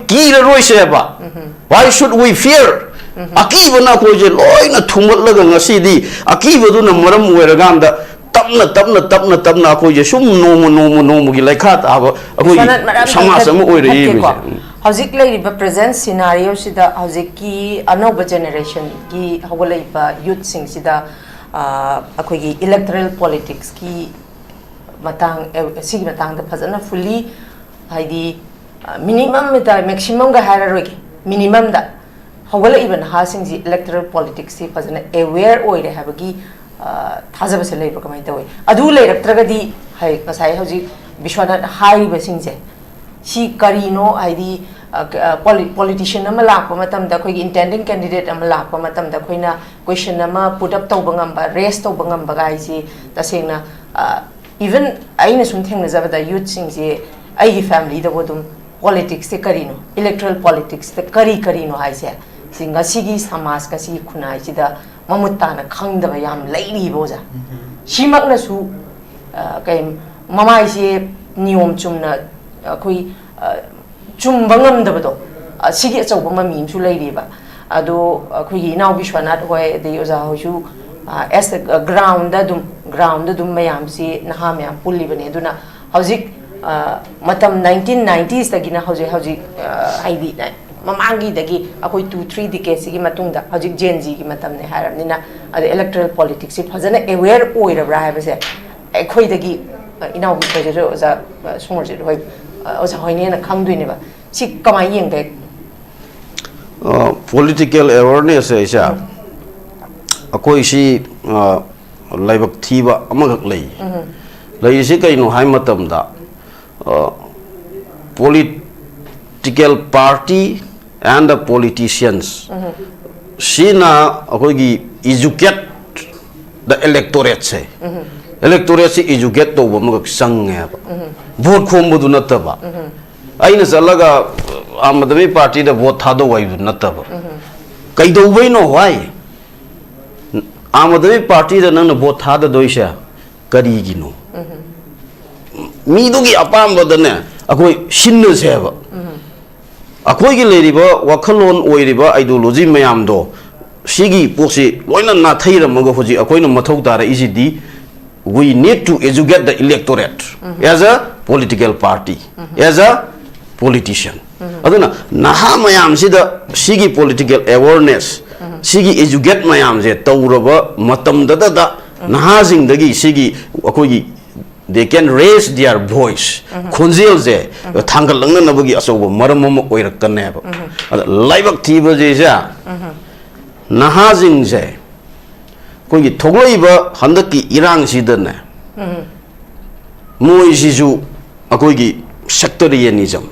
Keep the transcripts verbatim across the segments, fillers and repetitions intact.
ꯀꯤꯔꯔꯣꯏꯁꯦꯕ꯫ Why should we fear? ꯑꯀꯤꯕꯅ ꯑꯩꯈꯣꯏꯁꯦ ꯂꯣꯏꯅ ꯊꯨꯝꯒꯠꯂꯒ ꯉꯁꯤꯗꯤ ꯑꯀꯤꯕꯗꯨꯅ ꯃꯔꯝ ꯑꯣꯏꯔꯀꯥꯟꯗ ꯇꯞꯅ ꯇꯞꯅ ꯇꯞꯅ ꯇꯞꯅ ꯑꯩꯈꯣꯏꯁꯦ ꯁꯨꯝ ꯅꯣꯡꯃ ꯅꯣꯡꯃ ꯅꯣꯡꯃꯒꯤ ꯂꯩꯈꯥ ꯇꯥꯕ ꯑꯩꯈꯣꯏꯒꯤ ꯕꯤꯁ꯭ꯋꯥꯅꯥꯊ, ꯃꯔꯝ ꯁꯃꯥꯖ ꯑꯃ ꯑꯣꯏꯔꯛꯏ ꯊꯠꯀꯦꯀꯣ꯫ ꯃꯤꯁꯦ꯫ ꯎꯝ꯫ ꯍꯧꯖꯤꯛ ꯂꯩꯔꯤꯕ present scenario ꯁꯤꯗ ꯍꯧꯖꯤꯛꯀꯤ ꯑꯅꯧꯕ generation ꯒꯤ ꯍꯧꯒꯠꯂꯛꯏꯕ youth ꯁꯤꯡꯁꯤꯗ, ꯑ, ꯑꯩꯈꯣꯏꯒꯤ electoral politics ꯀꯤ ꯃꯇꯥꯡ, ꯑꯦ, ꯁꯤꯒꯤ ꯃꯇꯥꯡꯗ ꯐꯖꯅ fully, ꯍꯥꯏꯗꯤ, ꯑ, minimum ꯍꯥꯏꯇꯥꯔꯦ, maximum ꯒ ꯍꯥꯏꯔꯔꯣꯏꯒꯦ, minimum ꯗ ꯍꯧꯒꯠꯂꯛꯏꯕ ꯅꯍꯥꯁꯤꯡꯁꯤ electoral politics ꯁꯤ ꯐꯖꯅ aware ꯑꯣꯏꯔꯦ ꯍꯥꯏꯕꯒꯤ, ꯑ, ꯊꯥꯖꯕꯁꯦ ꯂꯩꯕ꯭ꯔꯥ, ꯀꯃꯥꯏꯅ ꯇꯧꯋꯤ? ꯑꯗꯨ ꯂꯩꯔꯛꯇ꯭ꯔꯒꯗꯤ, ꯍꯥꯏ-, ꯉꯁꯥꯏ ꯍꯧꯖꯤꯛ ꯕꯤꯁ꯭ꯋꯥꯅꯥꯊ ꯍꯥꯏꯔꯤꯕꯁꯤꯡꯁꯦ, ꯁꯤ ꯀꯔꯤꯅꯣ? ꯍꯥꯏꯗꯤ, ꯑ, ꯀ-, ꯑ, poli-, politician ꯑꯃ ꯂꯥꯛꯄ ꯃꯇꯝꯗ, ꯑꯩꯈꯣꯏꯒꯤ intending candidate ꯑꯃ ꯂꯥꯛꯄ ꯃꯇꯝꯗ, ꯑꯩꯈꯣꯏꯅ question ꯑꯃ put up ꯇꯧꯕ ꯉꯝꯕ, raise ꯇꯧꯕ ꯉꯝꯕꯒ ꯍꯥꯏꯁꯤ, ꯇꯁꯦꯡꯅ, ꯑ, even ꯑꯩꯅ ꯁꯨꯝ ꯊꯦꯡꯅꯖꯕꯗ, youth ꯁꯤꯡꯁꯦ, ꯑꯩꯒꯤ family ꯗꯕꯨ ꯑꯗꯨꯝ politics ꯁꯦ ꯀꯔꯤꯅꯣ, electoral politics ꯇ ꯀꯔꯤ ꯀꯔꯤꯅꯣ ꯍꯥꯏꯁꯦ, ꯁꯤ ꯉꯁꯤꯒꯤ ꯁꯃꯥꯖ, ꯉꯁꯤꯒꯤ ꯈꯨꯟꯅꯥꯏꯁꯤꯗ ꯃꯃꯨꯠ ꯇꯥꯅ ꯈꯪꯗꯕ ꯌꯥꯝ ꯂꯩꯔꯤꯕ, ꯑꯣꯖꯥ꯫ ꯁꯤꯃꯛꯅꯁꯨ, ꯑ, ꯀꯩ, ꯃꯃꯥꯏꯁꯦ ꯅꯤꯌꯣꯝ ꯆꯨꯝꯅ, ꯑꯩꯈꯣꯏ, ꯑ, ꯆꯨꯝꯕ ꯉꯝꯗꯕꯗꯣ, ꯑ, ꯁꯤꯒꯤ ꯑꯆꯧꯕ ꯃꯃꯤ ꯑꯃꯁꯨ ꯂꯩꯔꯤꯕ꯫ ꯑꯗꯣ ꯑꯩꯈꯣꯏꯒꯤ ꯏꯅꯥꯎ ꯕꯤꯁ꯭ꯋꯥꯅꯥꯊ ꯍꯣꯏ, ꯑꯗꯩ ꯑꯣꯖꯥ ꯍꯣꯏꯁꯨ, ꯑ, as a ground ꯗ ꯑꯗꯨꯝ, ground ꯗ ꯑꯗꯨꯝ ꯃꯌꯥꯝꯁꯤ, ꯅꯍꯥ ꯃꯌꯥꯝ ꯄꯨꯜꯂꯤꯕꯅꯤ꯫ ꯑꯗꯨꯅ ꯍꯧꯖꯤꯛ, ꯑ, ꯃꯇꯝ nineteen nineties ꯇꯒꯤꯅ ꯍꯧꯖꯤꯛ, ꯍꯧꯖꯤꯛ, ꯑ, ꯍꯥꯏꯗꯤ, ꯃꯃꯥꯡꯒꯤꯗꯒꯤ ꯑꯩꯈꯣꯏ two three decade ꯁꯤꯒꯤ ꯃꯇꯨꯡꯗ ꯍꯧꯖꯤꯛ Gen Z ꯒꯤ ꯃꯇꯝꯅꯦ ꯍꯥꯏꯔꯕꯅꯤꯅ, ꯑꯗ electoral politics ꯁꯤ ꯐꯖꯅ aware ꯑꯣꯏꯔꯕ꯭ꯔꯥ ꯍꯥꯏꯕꯁꯦ ꯑꯩꯈꯣꯏꯗꯒꯤ, ꯑ, ꯏꯅꯥꯎꯕꯤ ꯈꯣꯏꯗꯁꯨ ꯑꯣꯖꯥ, ꯑ, ꯁꯨꯃꯔꯖꯤꯠ ꯍꯣꯏ, ꯑ, ꯑꯣꯖꯥ ꯍꯣꯏꯅ ꯍꯦꯟꯅ ꯈꯪꯗꯣꯏꯅꯦꯕ꯫ ꯁꯤ ꯀꯃꯥꯏꯅ ꯌꯦꯡꯒꯦ? ꯑ, political awareness ꯍꯥꯏꯁꯦ ꯑꯩꯈꯣꯏ ꯁꯤ, ꯑ, ꯂꯥꯏꯕꯛ ꯊꯤꯕ ꯑꯃꯈꯛ ꯂꯩ꯫ ꯂꯩꯔꯤꯁꯤ ꯀꯩꯅꯣ ꯍꯥꯏ ꯃꯇꯝꯗ, ꯑ, political party and the politicians ꯁꯤꯅ ꯑꯩꯈꯣꯏꯒꯤ educate the electorate say, electorate ꯁꯤ educate ꯇꯧꯕ ꯑꯃꯈꯛ ꯆꯪꯉꯦꯕ꯫ Vote ꯈꯣꯝꯕꯗꯨ ꯅꯠꯇꯕ, ꯑꯩꯅ ꯆꯠꯂꯒ ꯑꯥꯝ ꯑꯥꯗꯃꯤ ꯄꯥꯔꯇꯤꯗ vote ꯊꯥꯗꯧ ꯍꯥꯏꯕꯗꯨ ꯅꯠꯇꯕ꯫ ꯀꯩꯗꯧꯕꯩꯅꯣ? Why? ꯑꯥꯝ ꯑꯥꯗꯃꯤ ꯄꯥꯔꯇꯤꯗ ꯅꯪꯅ vote ꯊꯥꯗꯗꯣꯏꯁꯦ ꯀꯔꯤꯒꯤꯅꯣ? ꯃꯤꯗꯨꯒꯤ ꯑꯄꯥꯝꯕꯗꯅꯦ ꯑꯩꯈꯣꯏ ꯁꯤꯟꯅꯁꯦꯕ꯫ ꯑꯩꯈꯣꯏꯒꯤ ꯂꯩꯔꯤꯕ ꯋꯥꯈꯜꯂꯣꯟ ꯑꯣꯏꯔꯤꯕ ideology ꯃꯌꯥꯝꯗꯣ, ꯁꯤꯒꯤ ꯄꯣꯠꯁꯤ ꯂꯣꯏꯅ ꯅꯥꯊꯩꯔꯝꯃꯒ ꯍꯧꯖꯤꯛ ꯑꯩꯈꯣꯏꯅ ꯃꯊꯧ ꯇꯥꯔꯛꯏꯁꯤꯗꯤ, we need to educate the electorate as a political party, as a politician. ꯑꯗꯨꯅ ꯅꯍꯥ ꯃꯌꯥꯝꯁꯤꯗ ꯁꯤꯒꯤ political awareness, ꯁꯤꯒꯤ educate ꯃꯌꯥꯝꯁꯦ ꯇꯧꯔꯕ ꯃꯇꯝꯗꯇꯗ ꯅꯍꯥꯁꯤꯡꯗꯒꯤ ꯁꯤꯒꯤ ꯑꯩꯈꯣꯏꯒꯤ they can raise their voice, ꯈꯣꯟꯖꯦꯜꯁꯦ ꯊꯥꯡꯒꯠꯂꯛꯅꯅꯕꯒꯤ ꯑꯆꯧꯕ ꯃꯔꯝ ꯑꯃ ꯑꯣꯏꯔꯛꯀꯅꯦꯕ꯫ ꯑꯗ ꯂꯥꯏꯕꯛ ꯊꯤꯕꯁꯤꯁꯦ, ꯅꯍꯥꯁꯤꯡꯁꯦ ꯑꯩꯈꯣꯏꯒꯤ ꯊꯣꯛꯂꯛꯏꯕ ꯍꯟꯗꯛꯀꯤ ꯏꯔꯥꯡꯁꯤꯗꯅꯦ, ꯃꯣꯏꯁꯤꯁꯨ ꯑꯩꯈꯣꯏꯒꯤ sectarianism,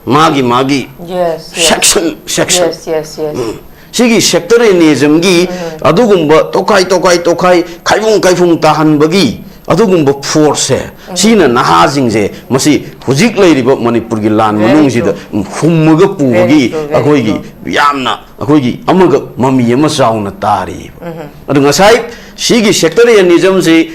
ꯃꯥꯒꯤ ꯃꯥꯒꯤ Yes, yes. section section Yes, yes, yes. ꯁꯤꯒꯤ sectarianismꯒꯤ ꯑꯗꯨꯒꯨꯝꯕ ꯇꯣꯈꯥꯏ ꯇꯣꯈꯥꯏ ꯇꯣꯈꯥꯏ, ꯈꯥꯏꯕꯨꯡ ꯈꯥꯏꯐꯨꯡ ꯇꯥꯍꯟꯕꯒꯤ ꯑꯗꯨꯒꯨꯝꯕ forceꯁꯦ, ꯁꯤꯅ ꯅꯍꯥꯁꯤꯡꯁꯦ ꯃꯁꯤ ꯍꯧꯖꯤꯛ ꯂꯩꯔꯤꯕ ꯃꯅꯤꯄꯨꯔꯒꯤ ꯂꯥꯟ Very ꯃꯅꯨꯡꯁꯤꯗ true. ꯍꯨꯝꯃꯒ ꯄꯨꯕꯒꯤ Very true, very ꯑꯩꯈꯣꯏꯒꯤ true. ꯌꯥꯝꯅ ꯑꯩꯈꯣꯏꯒꯤ ꯑꯃꯒ ꯃꯃꯤ ꯑꯃ ꯆꯥꯎꯅ ꯇꯥꯔꯤꯕ꯫ ꯑꯗꯨ ꯉꯁꯥꯏ ꯁꯤꯒꯤ sectarianismꯁꯤ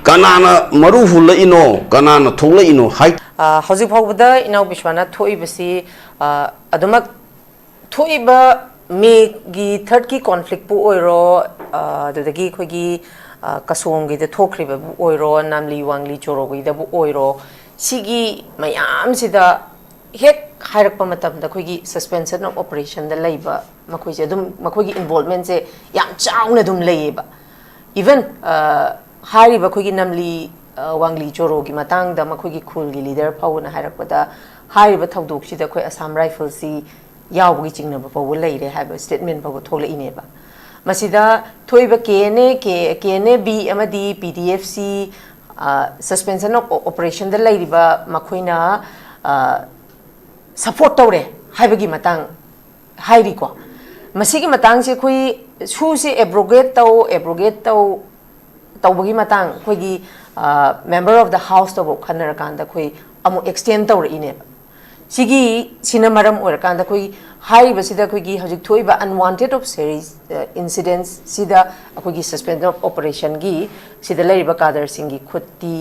ꯀꯅꯥꯅ ꯃꯔꯨ ꯍꯨꯜꯂꯛꯏꯅꯣ, ꯀꯅꯥꯅ ꯊꯣꯛꯂꯛꯏꯅꯣ ꯍꯥꯏ ꯑ, ꯍꯧꯖꯤꯛ ꯐꯥꯎꯕꯗ ꯏꯅꯥꯎ ꯕꯤꯁ꯭ꯋꯥꯅ ꯊꯣꯛꯏꯕꯁꯤ, ꯑ, ꯑꯗꯨꯃꯛ ꯊꯣꯛꯏꯕ ꯃꯦꯒꯤ ꯊꯥꯔꯠꯀꯤ ꯀꯣꯟꯐ꯭ꯂꯤꯛꯄꯨ ꯑꯣꯏꯔꯣ, ꯑ, ꯑꯗꯨꯗꯒꯤ ꯑꯩꯈꯣꯏꯒꯤ, ꯑ, ꯀꯁꯣꯡꯒꯤꯗ ꯊꯣꯛꯈ꯭ꯔꯤꯕꯕꯨ ꯑꯣꯏꯔꯣ, ꯅꯥꯝꯂꯤ ꯋꯥꯡꯂꯤ ꯆꯣꯔꯣꯒꯤꯗꯕꯨ ꯑꯣꯏꯔꯣ, ꯁꯤꯒꯤ ꯃꯌꯥꯝꯁꯤꯗ ꯍꯦꯛ ꯍꯥꯏꯔꯛꯄ ꯃꯇꯝꯗ ꯑꯩꯈꯣꯏꯒꯤ suspension of operationꯗ ꯂꯩꯕ ꯃꯈꯣꯏꯁꯦ ꯑꯗꯨꯝ, ꯃꯈꯣꯏꯒꯤ involvementꯁꯦ ꯌꯥꯝ ꯆꯥꯎꯅ ꯑꯗꯨꯝ ꯂꯩꯌꯦꯕ꯫ Even, ꯑ, ꯍꯥꯏꯔꯤꯕ ꯑꯩꯈꯣꯏꯒꯤ ꯅꯝꯂꯤ, ꯑ, ꯋꯥꯡꯂꯤ ꯆꯣꯔꯣꯒꯤ ꯃꯇꯥꯡꯗ ꯃꯈꯣꯏꯒꯤ ꯈꯨꯜꯒꯤ leader ꯐꯥꯎꯕꯅ ꯍꯥꯏꯔꯛꯄꯗ, ꯍꯥꯏꯔꯤꯕ ꯊꯧꯗꯣꯛꯁꯤꯗ ꯑꯩꯈꯣꯏ Assam Riflesꯁꯤ ꯌꯥꯎꯕꯒꯤ ꯆꯤꯡꯅꯕ ꯐꯥꯎꯕ ꯂꯩꯔꯦ ꯍꯥꯏꯕ statement ꯐꯥꯎꯕ ꯊꯣꯛꯂꯛꯏꯅꯦꯕ꯫ ꯃꯁꯤꯗ ꯊꯣꯛꯏꯕ KNA, K-, KNA-B ꯑꯃꯗꯤ PDFC, ꯑ, suspension of operationꯗ ꯂꯩꯔꯤꯕ ꯃꯈꯣꯏꯅ, ꯑ, support ꯇꯧꯔꯦ ꯍꯥꯏꯕꯒꯤ ꯃꯇꯥꯡ ꯍꯥꯏꯔꯤꯀꯣ꯫ ꯃꯁꯤꯒꯤ ꯃꯇꯥꯡꯁꯦ ꯑꯩꯈꯣꯏ ꯁꯨꯁꯦ abrogate ꯇꯧ, abrogate ꯇꯧ, ꯇꯧꯕꯒꯤ ꯃꯇꯥꯡ ꯑꯩꯈꯣꯏꯒꯤ, ꯑ, member of the house ꯇꯧꯕ ꯈꯟꯅꯔꯀꯥꯟꯗ ꯑꯩꯈꯣꯏ ꯑꯃꯨꯛ extend ꯇꯧꯔꯛꯏꯅꯦꯕ꯫ ꯁꯤꯒꯤ ꯁꯤꯅ ꯃꯔꯝ ꯑꯣꯏꯔꯀꯥꯟꯗ ꯑꯩꯈꯣꯏ ꯍꯥꯏꯔꯤꯕꯁꯤꯗ ꯑꯩꯈꯣꯏꯒꯤ ꯍꯧꯖꯤꯛ ꯊꯣꯛꯏꯕ unwanted of series incidents ꯁꯤꯗ ꯑꯩꯈꯣꯏꯒꯤ suspension of operationꯒꯤ ꯁꯤꯗ ꯂꯩꯔꯤꯕ cadreꯁꯤꯡꯒꯤ ꯈꯨꯠꯇꯤ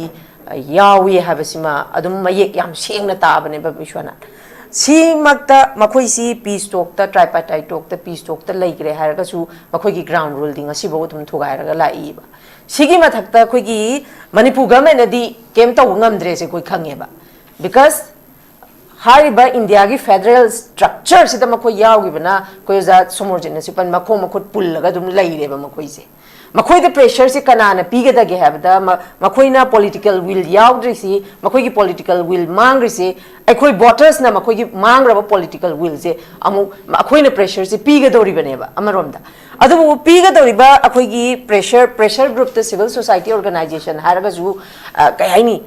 ꯌꯥꯎꯏ ꯍꯥꯏꯕꯁꯤꯃ ꯑꯗꯨꯝ ꯃꯌꯦꯛ ꯌꯥꯝ ꯁꯦꯡꯅ ꯇꯥꯕꯅꯦꯕ ꯕꯤꯁ꯭ꯋꯥꯅꯥꯊ꯫ ꯁꯤꯃꯛꯇ ꯃꯈꯣꯏꯁꯤ peace talkꯇ, tripartite talkꯇ, peace talkꯇ ꯂꯩꯈ꯭ꯔꯦ ꯍꯥꯏꯔꯒꯁꯨ ꯃꯈꯣꯏꯒꯤ ground ruleꯗꯤ ꯉꯁꯤꯐꯥꯎ ꯑꯗꯨꯝ ꯊꯨꯒꯥꯏꯔꯒ ꯂꯥꯛꯏꯕ꯫ ꯁꯤꯒꯤ ꯃꯊꯛꯇ ꯑꯩꯈꯣꯏꯒꯤ ꯃꯅꯤꯄꯨꯔ governmentꯅꯗꯤ ꯀꯩꯝ ꯇꯧꯕ ꯉꯝꯗ꯭ꯔꯦꯁꯦ ꯑꯩꯈꯣꯏ ꯈꯪꯉꯦꯕ꯫ Because ꯍꯥꯏꯔꯤꯕ ꯏꯟꯗꯤꯌꯥꯒꯤ federal structureꯁꯤꯗ ꯃꯈꯣꯏ ꯌꯥꯎꯈꯤꯕꯅ ꯑꯩꯈꯣꯏ ꯑꯣꯖꯥ ꯁꯣꯃꯣꯔꯖꯤꯠꯅꯁꯨ ꯄꯟ ꯃꯈꯣꯡ ꯃꯈꯨꯠ ꯄꯨꯜꯂꯒ ꯑꯗꯨꯝ ꯂꯩꯔꯦꯕ ꯃꯈꯣꯏꯁꯦ꯫ ꯃꯈꯣꯏꯗ pressureꯁꯦ ꯀꯅꯥꯅ ꯄꯤꯒꯗꯒꯦ ꯍꯥꯏꯕꯗ ꯃ-, ꯃꯈꯣꯏꯅ political will ꯌꯥꯎꯗ꯭ꯔꯤꯁꯤ, ꯃꯈꯣꯏꯒꯤ political will ꯃꯥꯡꯈ꯭ꯔꯤꯁꯤ ꯑꯩꯈꯣꯏ votersꯅ ꯃꯈꯣꯏꯒꯤ ꯃꯥꯡꯈ꯭ꯔꯕ political willꯁꯦ ꯑꯃꯨꯛ ꯑꯩꯈꯣꯏꯅ pressureꯁꯦ ꯄꯤꯒꯗꯧꯔꯤꯕꯅꯦꯕ ꯑꯃꯔꯣꯝꯗ꯫ ꯑꯗꯨꯕꯨ ꯄꯤꯒꯗꯧꯔꯤꯕ ꯑꯩꯈꯣꯏꯒꯤ pressure, pressure groupꯇ civil society organization ꯍꯥꯏꯔꯒꯁꯨ, ꯑ, ꯀꯩ ꯍꯥꯏꯅꯤ,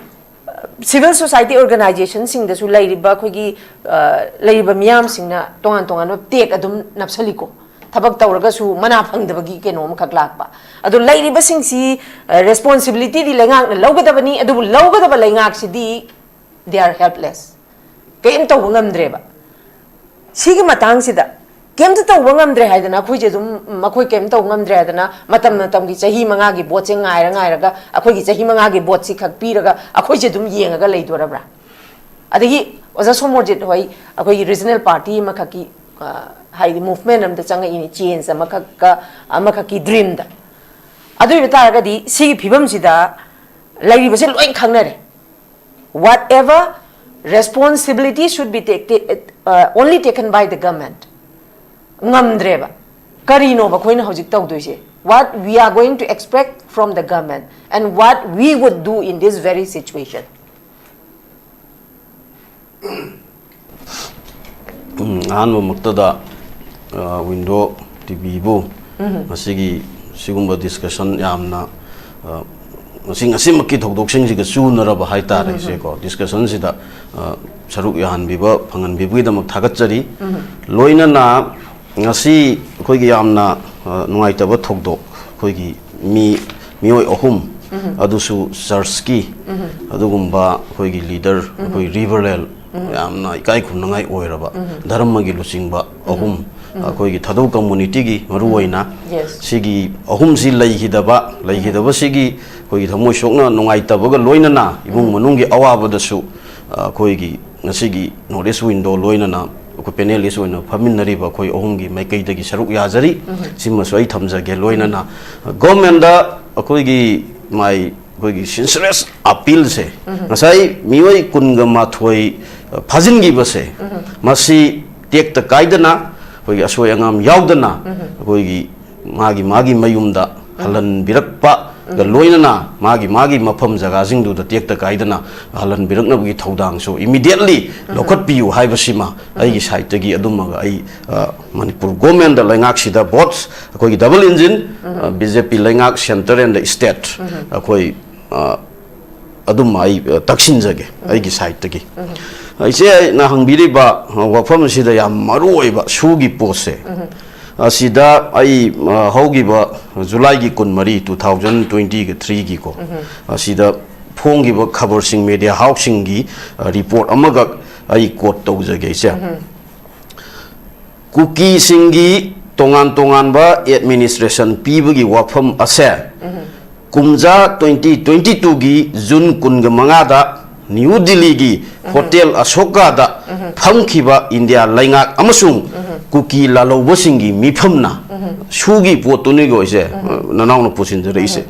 civil society organizationꯁꯤꯡꯗꯁꯨ ꯂꯩꯔꯤꯕ ꯑꯩꯈꯣꯏꯒꯤ, ꯑ, ꯂꯩꯔꯤꯕ ꯃꯤꯌꯥꯝꯁꯤꯡꯅ ꯇꯣꯉꯥꯟ ꯇꯣꯉꯥꯟꯕ ꯇꯦꯛ ꯑꯗꯨꯝ ꯅꯞꯁꯜꯂꯤꯀꯣ꯫ ꯊꯕꯛ ꯇꯧꯔꯒꯁꯨ ꯃꯅꯥ ꯐꯪꯗꯕꯒꯤ ꯀꯩꯅꯣ ꯑꯃꯈꯛ ꯂꯥꯛꯄ꯫ ꯑꯗꯣ ꯂꯩꯔꯤꯕꯁꯤꯡꯁꯤ, ꯑ, responsibilityꯗꯤ ꯂꯩꯉꯥꯛꯅ ꯂꯧꯒꯗꯕꯅꯤ, ꯑꯗꯨꯕꯨ ꯂꯧꯒꯗꯕ ꯂꯩꯉꯥꯛꯁꯤꯗꯤ they are helpless꯫ ꯀꯔꯤꯝ ꯇꯧꯕ ꯉꯝꯗ꯭ꯔꯦꯕ꯫ ꯁꯤꯒꯤ ꯃꯇꯥꯡꯁꯤꯗ ꯀꯩꯝꯇ ꯇꯧꯕ ꯉꯝꯗ꯭ꯔꯦ ꯍꯥꯏꯗꯅ ꯑꯩꯈꯣꯏꯁꯦ ꯑꯗꯨꯝ, ꯃꯈꯣꯏ ꯀꯩꯝ ꯇꯧꯕ ꯉꯝꯗ꯭ꯔꯦ ꯍꯥꯏꯗꯅ ꯃꯇꯝ ꯃꯇꯝꯒꯤ ꯆꯍꯤ ꯃꯉꯥꯒꯤ voteꯁꯦ ꯉꯥꯏꯔ ꯉꯥꯏꯔꯒ ꯑꯩꯈꯣꯏꯒꯤ ꯆꯍꯤ ꯃꯉꯥꯒꯤ voteꯁꯤ ꯈꯛ ꯄꯤꯔꯒ ꯑꯩꯈꯣꯏꯁꯦ ꯑꯗꯨꯝ ꯌꯦꯡꯉꯒ ꯂꯩꯗꯣꯔꯕ꯭ꯔꯥ? ꯑꯗꯒꯤ ꯑꯣꯖꯥ ꯁꯣꯃꯣꯔꯖꯤꯠ ꯍꯣꯏ ꯑꯩꯈꯣꯏꯒꯤ regional party ꯑꯃꯈꯛꯀꯤ, ꯑ, ꯍꯥꯏꯗꯤ movement ꯑꯃꯗ ꯆꯪꯉꯛꯏꯅꯤ, change ꯑꯃꯈꯛꯀ, ꯑꯃꯈꯛꯀꯤ dreamꯗ꯫ ꯑꯗꯨ ꯑꯣꯏꯕ ꯇꯥꯔꯒꯗꯤ ꯁꯤꯒꯤ ꯐꯤꯕꯝꯁꯤꯗ ꯂꯩꯔꯤꯕꯁꯦ ꯂꯣꯏ ꯈꯪꯅꯔꯦ꯫ Whatever responsibility should be take-, uh, only taken by the government. ꯉꯝꯗ꯭ꯔꯦꯕ꯫ ꯀꯔꯤꯅꯣꯕ ꯑꯩꯈꯣꯏꯅ ꯍꯧꯖꯤꯛ ꯇꯧꯗꯣꯏꯁꯦ? What we are going to expect from the government and what we would do in this very situation? ꯎꯝ, ꯑꯍꯥꯟꯕꯃꯛꯇꯗ, ꯑ, ꯋꯤꯟꯗꯣ ꯇꯤꯚꯤꯕꯨ ꯉꯁꯤꯒꯤ ꯁꯤꯒꯨꯝꯕ discussion ꯌꯥꯝꯅ, ꯑ, ꯉꯁꯤ, ꯉꯁꯤꯃꯛꯀꯤ ꯊꯧꯗꯣꯛꯁꯤꯡꯁꯤꯒ ꯆꯨꯅꯔꯕ ꯍꯥꯏꯇꯥꯔꯦ, ꯁꯦꯀꯣ, discussionꯁꯤꯗ, ꯑ, ꯁꯔꯨꯛ ꯌꯥꯍꯟꯕꯤꯕ, ꯐꯪꯍꯟꯕꯤꯕꯒꯤꯗꯃꯛ ꯊꯥꯒꯠꯆꯔꯤ꯫ ꯂꯣꯏꯅꯅ ꯉꯁꯤ ꯑꯩꯈꯣꯏꯒꯤ ꯌꯥꯝꯅ, ꯑ, ꯅꯨꯡꯉꯥꯏꯇꯕ ꯊꯧꯗꯣꯛ, ꯑꯩꯈꯣꯏꯒꯤ ꯃꯤ, ꯃꯤꯑꯣꯏ ꯑꯍꯨꯝ, ꯑꯗꯨꯁꯨ churchꯀꯤ ꯑꯗꯨꯒꯨꯝꯕ ꯑꯩꯈꯣꯏꯒꯤ leader, ꯑꯩꯈꯣꯏ reverend ꯌꯥꯝꯅ ꯏꯀꯥꯏ ꯈꯨꯝꯅꯉꯥꯏ ꯑꯣꯏꯔꯕ ꯙꯔꯃꯒꯤ ꯂꯨꯆꯤꯡꯕ ꯑꯍꯨꯝ, ꯑꯩꯈꯣꯏꯒꯤ ꯊꯥꯗꯧ ꯀꯝꯃꯨꯅꯤꯇꯤꯒꯤ ꯃꯔꯨꯑꯣꯏꯅ, Yes. ꯁꯤꯒꯤ ꯑꯍꯨꯝꯁꯤ ꯂꯩꯈꯤꯗꯕ, ꯂꯩꯈꯤꯗꯕꯁꯤꯒꯤ ꯑꯩꯈꯣꯏꯒꯤ ꯊꯃꯣꯏ ꯁꯣꯛꯅ ꯅꯨꯡꯉꯥꯏꯇꯕꯒ ꯂꯣꯏꯅꯅ ꯏꯃꯨꯡ ꯃꯅꯨꯡꯒꯤ ꯑꯋꯥꯕꯗꯁꯨ, ꯑ, ꯑꯩꯈꯣꯏꯒꯤ ꯉꯁꯤꯒꯤ North East Window ꯂꯣꯏꯅꯅ ꯑꯩꯈꯣꯏ panelist ꯑꯣꯏꯅ ꯐꯝꯃꯤꯟꯅꯔꯤꯕ ꯑꯩꯈꯣꯏ ꯑꯍꯨꯝꯒꯤ ꯃꯥꯏꯀꯩꯗꯒꯤ ꯁꯔꯨꯛ ꯌꯥꯖꯔꯤ꯫ ꯁꯤꯃꯁꯨ ꯑꯩ ꯊꯝꯖꯒꯦ꯫ ꯂꯣꯏꯅꯅ government ꯑꯩꯈꯣꯏꯒꯤ ꯃꯥꯏ ꯑꯩꯈꯣꯏꯒꯤ sincerest appeal ꯁꯦ, ꯉꯁꯥꯏ ꯃꯤꯑꯣꯏ ꯀꯨꯟꯒ ꯃꯥꯊꯣꯏ ꯐꯥꯖꯤꯟꯈꯤꯕꯁꯦ, ꯃꯁꯤ ꯇꯦꯛꯇ ꯀꯥꯏꯗꯅ, ꯑꯩꯈꯣꯏꯒꯤ ꯑꯁꯣꯏ ꯑꯉꯥꯝ ꯌꯥꯎꯗꯅ, ꯑꯩꯈꯣꯏꯒꯤ ꯃꯥꯒꯤ ꯃꯥꯒꯤ ꯃꯌꯨꯝꯗ ꯍꯜꯍꯟꯕꯤꯔꯛꯄꯒ ꯂꯣꯏꯅꯅ ꯃꯥꯒꯤ ꯃꯥꯒꯤ ꯃꯐꯝ ꯖꯒꯥꯁꯤꯡꯗꯨꯗ ꯇꯦꯛꯇ ꯀꯥꯏꯗꯅ ꯍꯜꯍꯟꯕꯤꯔꯛꯅꯕꯒꯤ ꯊꯧꯗꯥꯡꯁꯨ immediately ꯂꯧꯈꯠꯄꯤꯌꯨ ꯍꯥꯏꯕꯁꯤꯃ ꯑꯩꯒꯤ side ꯇꯒꯤ ꯑꯗꯨꯃꯒ ꯑꯩ, ꯑ, ꯃꯅꯤꯄꯨꯔ government ꯂꯩꯉꯥꯛꯁꯤꯗ both ꯑꯩꯈꯣꯏꯒꯤ double engine, ꯑ, B J P ꯂꯩꯉꯥꯛ, centre and state, ꯑꯩꯈꯣꯏ, ꯑ, ꯑꯗꯨꯝ ꯑꯩ, ꯑ, ꯇꯛꯁꯤꯟꯖꯒꯦ ꯑꯩꯒꯤ side ꯇꯒꯤ꯫ ꯏꯆꯦꯅ ꯍꯪꯕꯤꯔꯤꯕ, ꯑ, ꯋꯥꯐꯝ ꯑꯁꯤꯗ ꯌꯥꯝ ꯃꯔꯨ ꯑꯣꯏꯕ ꯁꯨꯒꯤ ꯄꯣꯠꯁꯦ, ꯑꯁꯤꯗ ꯑꯩ, ꯑ, ꯍꯧꯈꯤꯕ July ꯒꯤ ꯀꯨꯟꯃꯔꯤ, two thousand twenty three ꯒꯤꯀꯣ, ꯑꯁꯤꯗ ꯐꯣꯡꯈꯤꯕ ꯈꯕꯔꯁꯤꯡ, media house ꯁꯤꯡꯒꯤ, ꯑ, report ꯑꯃꯈꯛ ꯑꯩ quote ꯇꯧꯖꯒꯦ, ꯏꯆꯦ꯫ ꯀꯨꯀꯤꯁꯤꯡꯒꯤ ꯇꯣꯉꯥꯟ ꯇꯣꯉꯥꯟꯕ administration ꯄꯤꯕꯒꯤ ꯋꯥꯐꯝ ꯑꯁꯦ ꯀꯨꯝꯖꯥ twenty twenty two ꯒꯤ June ꯀꯨꯟꯒ ꯃꯉꯥꯗ ꯅ꯭ꯌꯨ ꯗꯤꯜꯂꯤꯒꯤ Hotel Ashoka ꯗ ꯐꯝꯈꯤꯕ ꯏꯟꯗꯤꯌꯥ ꯂꯩꯉꯥꯛ ꯑꯃꯁꯨꯡ ꯀꯨꯀꯤ ꯂꯥꯜꯍꯧꯕꯁꯤꯡꯒꯤ ꯃꯤꯐꯝꯅ, ꯁꯨꯒꯤ ꯄꯣꯠꯇꯨꯅꯤꯀꯣ ꯏꯆꯦ, ꯅꯅꯥꯎꯅ ꯄꯨꯁꯤꯟꯖꯔꯛꯏꯁꯦ,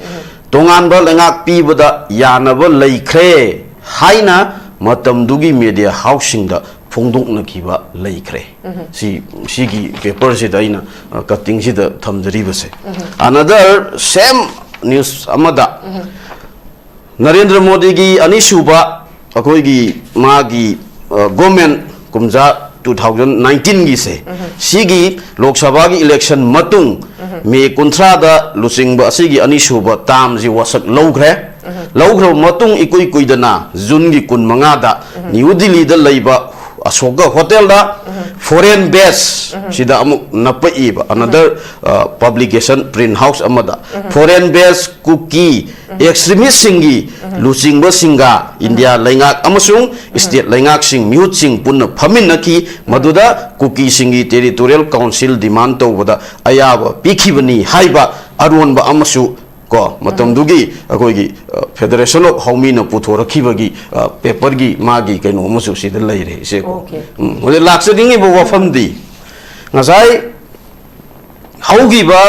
ꯇꯣꯉꯥꯟꯕ ꯂꯩꯉꯥꯛ ꯄꯤꯕꯗ ꯌꯥꯅꯕ ꯂꯩꯈ꯭ꯔꯦ ꯍꯥꯏꯅ ꯃꯇꯝꯗꯨꯒꯤ media house ꯁꯤꯡꯗ ꯐꯣꯡꯗꯣꯛꯅꯈꯤꯕ ꯂꯩꯈ꯭ꯔꯦ꯫ ꯁꯤ, ꯁꯤꯒꯤ paper ꯁꯤꯗ ꯑꯩꯅ, ꯑ, cutting ꯁꯤꯗ ꯊꯝꯖꯔꯤꯕꯁꯦ꯫ Another same news ꯑꯃꯗ, ꯅꯔꯦꯟꯗ꯭ꯔ ꯃꯣꯗꯤꯒꯤ ꯑꯅꯤꯁꯨꯕ ꯑꯩꯈꯣꯏꯒꯤ ꯃꯥꯒꯤ, ꯑ, government ꯀꯨꯝꯖꯥ two thousand nineteen ꯒꯤꯁꯦ, ꯁꯤꯒꯤ ꯂꯣꯛ ꯁꯚꯥꯒꯤ election ꯃꯇꯨꯡ May ꯀꯨꯟꯊ꯭ꯔꯥꯗ ꯂꯨꯆꯤꯡꯕ ꯑꯁꯤꯒꯤ ꯑꯅꯤꯁꯨꯕ term ꯁꯤ ꯋꯥꯁꯛ ꯂꯧꯈ꯭ꯔꯦ꯫ ꯂꯧꯈ꯭ꯔꯕ ꯃꯇꯨꯡ ꯏꯀꯨꯏ ꯀꯨꯏꯗꯅ June ꯒꯤ ꯀꯨꯟꯃꯉꯥꯗ ꯅ꯭ꯌꯨ ꯗꯤꯜꯂꯤꯗ ꯂꯩꯕ Ashoka Hotel ꯗ foreign base ꯁꯤꯗ ꯑꯃꯨꯛ ꯅꯞꯄꯛꯏꯕ, another, uh, publication, print house ꯑꯃꯗ foreign base ꯀꯨꯀꯤ extremist ꯁꯤꯡꯒꯤ ꯂꯨꯆꯤꯡꯕꯁꯤꯡꯒ ꯏꯟꯗꯤꯌꯥ ꯂꯩꯉꯥꯛ ꯑꯃꯁꯨꯡ state ꯂꯩꯉꯥꯛꯁꯤꯡ, ꯃꯤꯍꯨꯠꯁꯤꯡ ꯄꯨꯟꯅ ꯐꯝꯃꯤꯟꯅꯈꯤ꯫ ꯃꯗꯨꯗ ꯀꯨꯀꯤꯁꯤꯡꯒꯤ territorial council demand ꯇꯧꯕꯗ ꯑꯌꯥꯕ ꯄꯤꯈꯤꯕꯅꯤ ꯍꯥꯏꯕ ꯑꯔꯣꯟꯕ ꯑꯃꯁꯨ ꯀꯣ, ꯃꯇꯝꯗꯨꯒꯤ ꯑꯩꯈꯣꯏꯒꯤ, ꯑ, Federation of Haomina ꯄꯨꯊꯣꯔꯛꯈꯤꯕꯒꯤ, ꯑ, paper ꯒꯤ ꯃꯥꯒꯤ ꯀꯩꯅꯣ ꯑꯃꯁꯨ ꯁꯤꯗ ꯂꯩꯔꯦ, ꯏꯆꯦꯀꯣ꯫ Okay. ꯎꯝ, ꯍꯧꯖꯤꯛ ꯂꯥꯛꯆꯅꯤꯡꯉꯤꯕ ꯋꯥꯐꯝꯗꯤ, ꯉꯁꯥꯏ ꯍꯧꯈꯤꯕ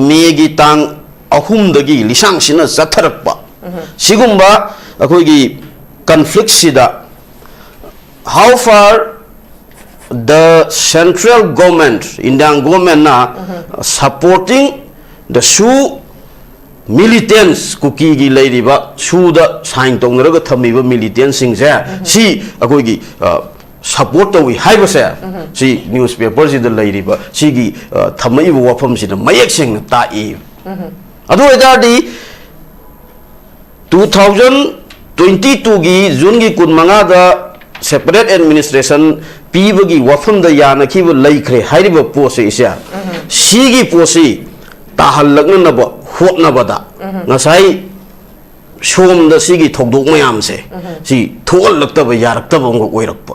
ꯃꯦꯒꯤ ꯇꯥꯡ ꯑꯍꯨꯝꯗꯒꯤ ꯂꯤꯁꯥꯡꯁꯤꯟꯅ ꯆꯠꯊꯔꯛꯄ ꯁꯤꯒꯨꯝꯕ ꯑꯩꯈꯣꯏꯒꯤ conflict ꯁꯤꯗ how far the central government, Indian government ꯅ supporting the Shu militants, ꯀꯨꯀꯤꯒꯤ ꯂꯩꯔꯤꯕ ꯁꯨꯗ sign ꯇꯧꯅꯔꯒ ꯊꯝꯃꯤꯕ militants ꯁꯤꯡꯁꯦ, ꯁꯤ ꯑꯩꯈꯣꯏꯒꯤ, ꯑ, support ꯇꯧꯏ ꯍꯥꯏꯕꯁꯦ, ꯁꯤ newspaper ꯁꯤꯗ ꯂꯩꯔꯤꯕ ꯁꯤꯒꯤ, ꯑ, ꯊꯝꯃꯛꯏꯕ ꯋꯥꯐꯝꯁꯤꯅ ꯃꯌꯦꯛ ꯁꯦꯡꯅ ꯇꯥꯛꯏ꯫ ꯑꯗꯨ ꯑꯣꯏꯇꯥꯔꯗꯤ two thousand twenty two ꯒꯤ June ꯒꯤ ꯀꯨꯟꯃꯉꯥꯗ separate administration ꯄꯤꯕꯒꯤ ꯋꯥꯐꯝꯗ ꯌꯥꯅꯈꯤꯕ ꯂꯩꯈ꯭ꯔꯦ ꯍꯥꯏꯔꯤꯕ ꯄꯣꯠꯁꯦ, ꯏꯆꯦ, ꯁꯤꯒꯤ ꯄꯣꯠꯁꯤ ꯇꯥꯍꯜꯂꯛꯅꯅꯕ ꯍꯣꯠꯅꯕꯗ ꯉꯁꯥꯏ ꯁꯣꯝꯗ ꯁꯤꯒꯤ ꯊꯧꯗꯣꯛ ꯃꯌꯥꯝꯁꯦ ꯁꯤ ꯊꯣꯛꯍꯜꯂꯛꯇꯕ ꯌꯥꯔꯛꯇꯕ ꯑꯃꯈꯛ ꯑꯣꯏꯔꯛꯄ꯫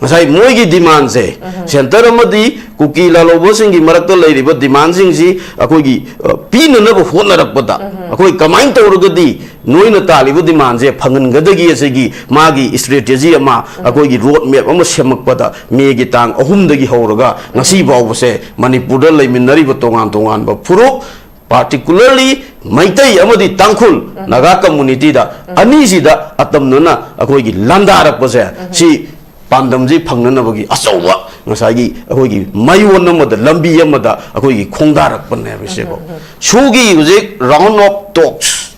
ꯉꯁꯥꯏ ꯃꯣꯏꯒꯤ demand ꯁꯦ, centre ꯑꯃꯗꯤ ꯀꯨꯀꯤ ꯂꯥꯜꯍꯧꯕꯁꯤꯡꯒꯤ ꯃꯔꯛꯇ ꯂꯩꯔꯤꯕ demand ꯁꯤꯡꯁꯤ ꯑꯩꯈꯣꯏꯒꯤ, ꯑ, ꯄꯤꯅꯅꯕ ꯍꯣꯠꯅꯔꯛꯄꯗ, ꯑꯩꯈꯣꯏ ꯀꯃꯥꯏꯅ ꯇꯧꯔꯒꯗꯤ ꯅꯣꯏꯅ ꯇꯥꯜꯂꯤꯕ demand ꯁꯦ ꯐꯪꯍꯟꯒꯗꯒꯦ ꯑꯁꯤꯒꯤ ꯃꯥꯒꯤ strategy ꯑꯃ, ꯑꯩꯈꯣꯏꯒꯤ road map ꯑꯃ ꯁꯦꯝꯃꯛꯄꯗ ꯃꯦꯒꯤ ꯇꯥꯡ ꯑꯍꯨꯝꯗꯒꯤ ꯍꯧꯔꯒ ꯉꯁꯤ ꯐꯥꯎꯕꯁꯦ ꯃꯅꯤꯄꯨꯔꯗ ꯂꯩꯃꯤꯟꯅꯔꯤꯕ ꯇꯣꯉꯥꯟ ꯇꯣꯉꯥꯟꯕ ꯐꯨꯔꯨꯞ, particularly ꯃꯩꯇꯩ ꯑꯃꯗꯤ ꯇꯥꯡꯈꯨꯜ, ꯅꯥꯒꯥ community ꯗ ꯑꯅꯤꯁꯤꯗ ꯑꯇꯝꯅꯅ ꯑꯩꯈꯣꯏꯒꯤ ꯂꯥꯟꯗꯥꯔꯛꯄꯁꯦ, ꯁꯤ ꯄꯥꯟꯗꯝꯁꯤ ꯐꯪꯅꯅꯕꯒꯤ ꯑꯆꯧꯕ ꯉꯁꯥꯏꯒꯤ ꯑꯩꯈꯣꯏꯒꯤ ꯃꯌꯣꯟ ꯑꯃꯗ, ꯂꯝꯕꯤ ꯑꯃꯗ ꯑꯩꯈꯣꯏꯒꯤ ꯈꯣꯡꯗꯥꯔꯛꯄꯅꯦꯕ ꯁꯤꯀꯣ꯫ ꯁꯨꯒꯤ ꯍꯧꯖꯤꯛ round of talks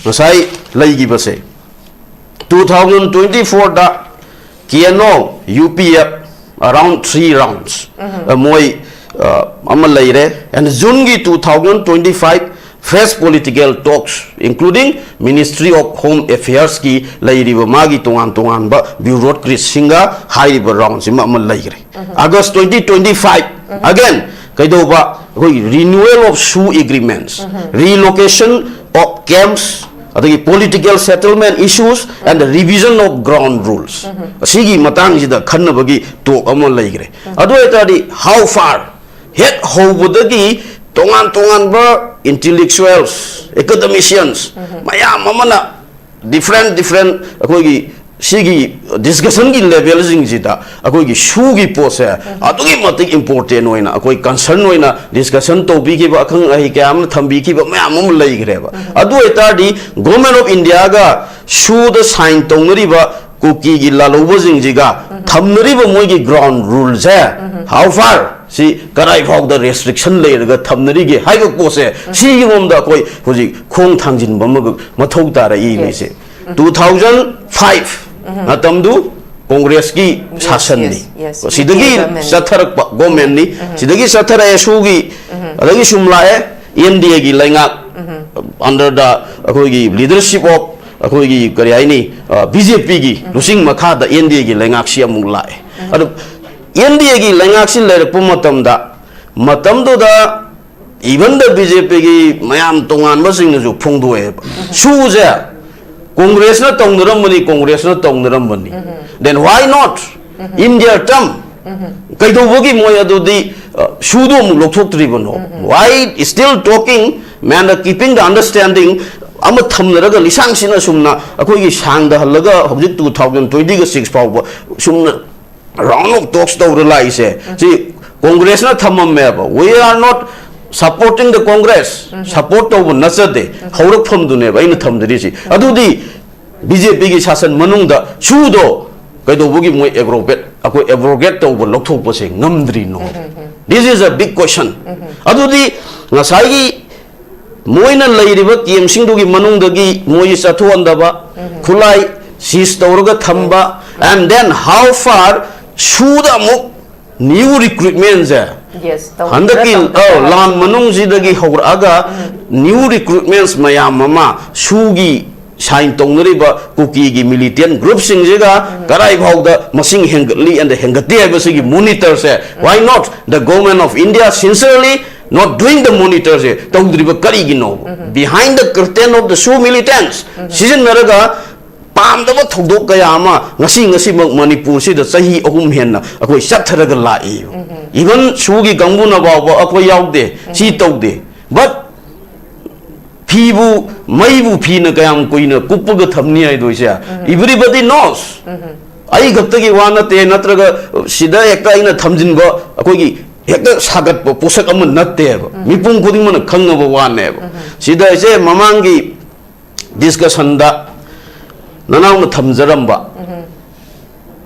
ꯉꯁꯥꯏ ꯂꯩꯈꯤꯕꯁꯦ, two thousand twenty four ꯗ K N O, U P F, around three rounds, ꯑ, ꯃꯣꯏ, ꯑ, ꯑꯃ ꯂꯩꯔꯦ꯫ And June ꯒꯤ two thousand twenty five fresh political talks, including Ministry of Home Affairs ꯀꯤ ꯂꯩꯔꯤꯕ ꯃꯥꯒꯤ ꯇꯣꯉꯥꯟ ꯇꯣꯉꯥꯟꯕ bureaucrat ꯁꯤꯡꯒ ꯍꯥꯏꯔꯤꯕ round ꯁꯤꯃ ꯑꯃ ꯂꯩꯈ꯭ꯔꯦ꯫ August twenty twenty-five, again, ꯀꯩꯗꯧꯕ? ꯑꯩꯈꯣꯏꯒꯤ renewal of SoO agreements, relocation of camps, ꯑꯗꯒꯤ political settlement issues and the revision of ground rules, ꯑꯁꯤꯒꯤ ꯃꯇꯥꯡꯁꯤꯗ ꯈꯟꯅꯕꯒꯤ talk ꯑꯃ ꯂꯩꯈ꯭ꯔꯦ꯫ ꯑꯗꯨ ꯑꯣꯏꯇꯥꯔꯗꯤ, how far? ꯍꯦꯛ ꯍꯧꯕꯗꯒꯤ ꯇꯣꯉꯥꯟ ꯇꯣꯉꯥꯟꯕ intellectuals, academicians ꯃꯌꯥꯝ ꯑꯃꯅ different different ꯑꯩꯈꯣꯏꯒꯤ ꯁꯤꯒꯤ discussion ꯒꯤ level ꯁꯤꯡꯁꯤꯗ ꯑꯩꯈꯣꯏꯒꯤ SoO ꯒꯤ ꯄꯣꯠꯁꯦ ꯑꯗꯨꯛꯀꯤ ꯃꯇꯤꯛ important ꯑꯣꯏꯅ, ꯑꯩꯈꯣꯏ concern ꯑꯣꯏꯅ discussion ꯇꯧꯕꯤꯈꯤꯕ, ꯑꯈꯪ ꯑꯍꯩ ꯀꯌꯥ ꯑꯃꯅ ꯊꯝꯕꯤꯈꯤꯕ ꯃꯌꯥꯝ ꯑꯃ ꯂꯩꯈ꯭ꯔꯦꯕ꯫ ꯑꯗꯨ ꯑꯣꯏꯇꯥꯔꯗꯤ, Government of India ꯒ SoO ꯗ sign ꯇꯧꯅꯔꯤꯕ ꯀꯨꯀꯤꯒꯤ ꯂꯥꯜꯍꯧꯕꯁꯤꯡꯁꯤꯒ ꯊꯝꯅꯔꯤꯕ ꯃꯣꯏꯒꯤ ground rule say, how far, ꯁꯤ ꯀꯗꯥꯏ ꯐꯥꯎꯗ restriction ꯂꯩꯔꯒ ꯊꯝꯅꯔꯤꯒꯦ ꯍꯥꯏꯕ ꯄꯣꯠꯁꯦ, ꯁꯤꯒꯤꯔꯣꯝꯗ ꯑꯩꯈꯣꯏ ꯍꯧꯖꯤꯛ ꯈꯣꯡ ꯊꯥꯡꯖꯤꯟꯕ ꯑꯃꯒ ꯃꯊꯧ ꯇꯥꯔꯛꯏ꯫ Yes. ꯃꯤꯁꯦ two thousand five ꯃꯇꯝꯗꯨ ꯀꯣꯡꯒ꯭ꯔꯦꯁꯀꯤ ꯁꯥꯁꯟꯅꯤ꯫ Yes, yes. ꯁꯤꯗꯒꯤ U P A government. ꯆꯠꯊꯔꯛꯄ government ꯅꯤ꯫ ꯁꯤꯗꯒꯤ ꯆꯠꯊꯔꯛꯑꯦ SoO ꯒꯤ, ꯑꯗꯒꯤ ꯁꯨꯝ ꯂꯥꯛꯑꯦ N D A ꯒꯤ ꯂꯩꯉꯥꯛ, under the ꯑꯩꯈꯣꯏꯒꯤ leadership of ꯑꯩꯈꯣꯏꯒꯤ ꯀꯔꯤ ꯍꯥꯏꯅꯤ, B J P ꯒꯤ ꯂꯨꯆꯤꯡ ꯃꯈꯥꯗ N D A ꯒꯤ ꯂꯩꯉꯥꯛꯁꯤ ꯑꯃꯨꯛ ꯂꯥꯛꯑꯦ꯫ ꯑꯗꯨ N D A ꯒꯤ ꯂꯩꯉꯥꯛꯁꯤ ꯂꯩꯔꯛꯄ ꯃꯇꯝꯗ, ꯃꯇꯝꯗꯨꯗ even the B J P ꯒꯤ ꯃꯌꯥꯝ ꯇꯣꯉꯥꯟꯕꯁꯤꯡꯅꯁꯨ ꯐꯣꯡꯗꯣꯛꯑꯦꯕ, SoO say ꯀꯣꯡꯒ꯭ꯔꯦꯁꯅ ꯇꯧꯅꯔꯝꯕꯅꯤ, ꯀꯣꯡꯒ꯭ꯔꯦꯁꯅ ꯇꯧꯅꯔꯝꯕꯅꯤ, then why not in their term? ꯀꯩꯗꯧꯕꯒꯤ ꯃꯣꯏ ꯑꯗꯨꯗꯤ, ꯑ, SoO ꯗꯣ ꯑꯃꯨꯛ ꯂꯧꯊꯣꯛꯇ꯭ꯔꯤꯕꯅꯣ? Why still talking, man, keeping the understanding ꯑꯃ ꯊꯝꯅꯔꯒ ꯂꯤꯁꯥꯡ ꯁꯤꯠꯅ ꯁꯨꯝꯅ ꯑꯩꯈꯣꯏꯒꯤ ꯁꯥꯡꯗꯍꯜꯂꯒ ꯍꯧꯖꯤꯛ two thousand twenty ꯒ six ꯐꯥꯎꯕ ꯁꯨꯝꯅ round of talks ꯇꯧꯔ ꯂꯥꯛꯏꯁꯦ? ꯁꯤ ꯀꯣꯡꯒ꯭ꯔꯦꯁꯅ ꯊꯝꯃꯝꯃꯦꯕ꯫ We are not supporting the Congress. Support ꯇꯧꯕ ꯅꯠꯆꯗꯦ꯫ ꯍꯧꯔꯛꯐꯝꯗꯨꯅꯦꯕ ꯑꯩꯅ ꯊꯝꯖꯔꯤꯁꯤ꯫ ꯑꯗꯨꯗꯤ B J P ꯒꯤ ꯁꯥꯁꯟ ꯃꯅꯨꯡꯗ SoO ꯗꯣ ꯀꯩꯗꯧꯕꯒꯤ ꯃꯣꯏ abrogate, ꯑꯩꯈꯣꯏ abrogate ꯇꯧꯕ, ꯂꯧꯊꯣꯛꯄꯁꯦ ꯉꯝꯗ꯭ꯔꯤꯅꯣ? This is a big question. ꯑꯗꯨꯗꯤ ꯉꯁꯥꯏꯒꯤ ꯃꯣꯏꯅ ꯂꯩꯔꯤꯕ camp ꯁꯤꯡꯗꯨꯒꯤ ꯃꯅꯨꯡꯗꯒꯤ ꯃꯣꯏꯁꯤ ꯆꯠꯊꯣꯛꯍꯟꯗꯕ, ꯈꯨꯠꯂꯥꯏ seize ꯇꯧꯔꯒ ꯊꯝꯕ, and then how far SoO ꯗ ꯑꯃꯨꯛ new recruitment ꯁꯦ ꯍꯟꯗꯛꯀꯤ ꯂꯥꯟ ꯃꯅꯨꯡꯁꯤꯗꯒꯤ ꯍꯧꯔꯛꯑꯒ new recruitments ꯃꯌꯥꯝ ꯑꯃ ꯁꯨꯒꯤ sign ꯇꯧꯅꯔꯤꯕ ꯀꯨꯀꯤꯒꯤ militant groupꯁꯤꯡꯁꯤꯒ ꯀꯗꯥꯏ ꯐꯥꯎꯗ ꯃꯁꯤꯡ ꯍꯦꯟꯒꯠꯂꯤ ꯑꯃꯗꯤ ꯍꯦꯟꯒꯠꯇꯦ ꯍꯥꯏꯕꯁꯤꯒꯤ monitorꯁꯦ, why not the government of India sincerely not doing the monitorꯁꯦ ꯇꯧꯗ꯭ꯔꯤꯕ ꯀꯔꯤꯒꯤꯅꯣ? Behind the curtain of the SoO militants ꯁꯤꯖꯤꯟꯅꯔꯒ ꯄꯥꯝꯗꯕ ꯊꯧꯗꯣꯛ ꯀꯌꯥ ꯑꯃ ꯉꯁꯤ, ꯉꯁꯤꯃꯛ ꯃꯅꯤꯄꯨꯔꯁꯤꯗ ꯆꯍꯤ ꯑꯍꯨꯝ ꯍꯦꯟꯅ ꯑꯩꯈꯣꯏ ꯆꯠꯊꯔꯒ ꯂꯥꯛꯏ꯫ Even SoOꯒꯤ ꯀꯥꯡꯕꯨꯅ ꯐꯥꯎꯕ ꯑꯩꯈꯣꯏ ꯌꯥꯎꯗꯦ, ꯁꯤ ꯇꯧꯗꯦ꯫ But ꯐꯤꯕꯨ, ꯃꯩꯕꯨ ꯐꯤꯅ ꯀꯌꯥꯝ ꯀꯨꯏꯅ ꯀꯨꯞꯄꯒ ꯊꯝꯅꯤ ꯍꯥꯏꯗꯣꯏꯁꯦ? Everybody knows꯫ ꯑꯩ ꯈꯛꯇꯒꯤ ꯋꯥ ꯅꯠꯇꯦ, ꯅꯠꯇ꯭ꯔꯒ ꯁꯤꯗ ꯍꯦꯛꯇ ꯑꯩꯅ ꯊꯝꯖꯤꯟꯕ, ꯑꯩꯈꯣꯏꯒꯤ ꯍꯦꯛꯇ ꯁꯥꯒꯠꯄ ꯄꯣꯠꯁꯛ ꯑꯃ ꯅꯠꯇꯦꯕ꯫ ꯃꯤꯄꯨꯝ ꯈꯨꯗꯤꯡꯃꯛꯅ ꯈꯪꯅꯕ ꯋꯥꯅꯦꯕ꯫ ꯁꯤꯗ ꯑꯩꯁꯦ ꯃꯃꯥꯡꯒꯤ discussionꯗ ꯅꯅꯥꯎꯅ ꯊꯝꯖꯔꯝꯕ,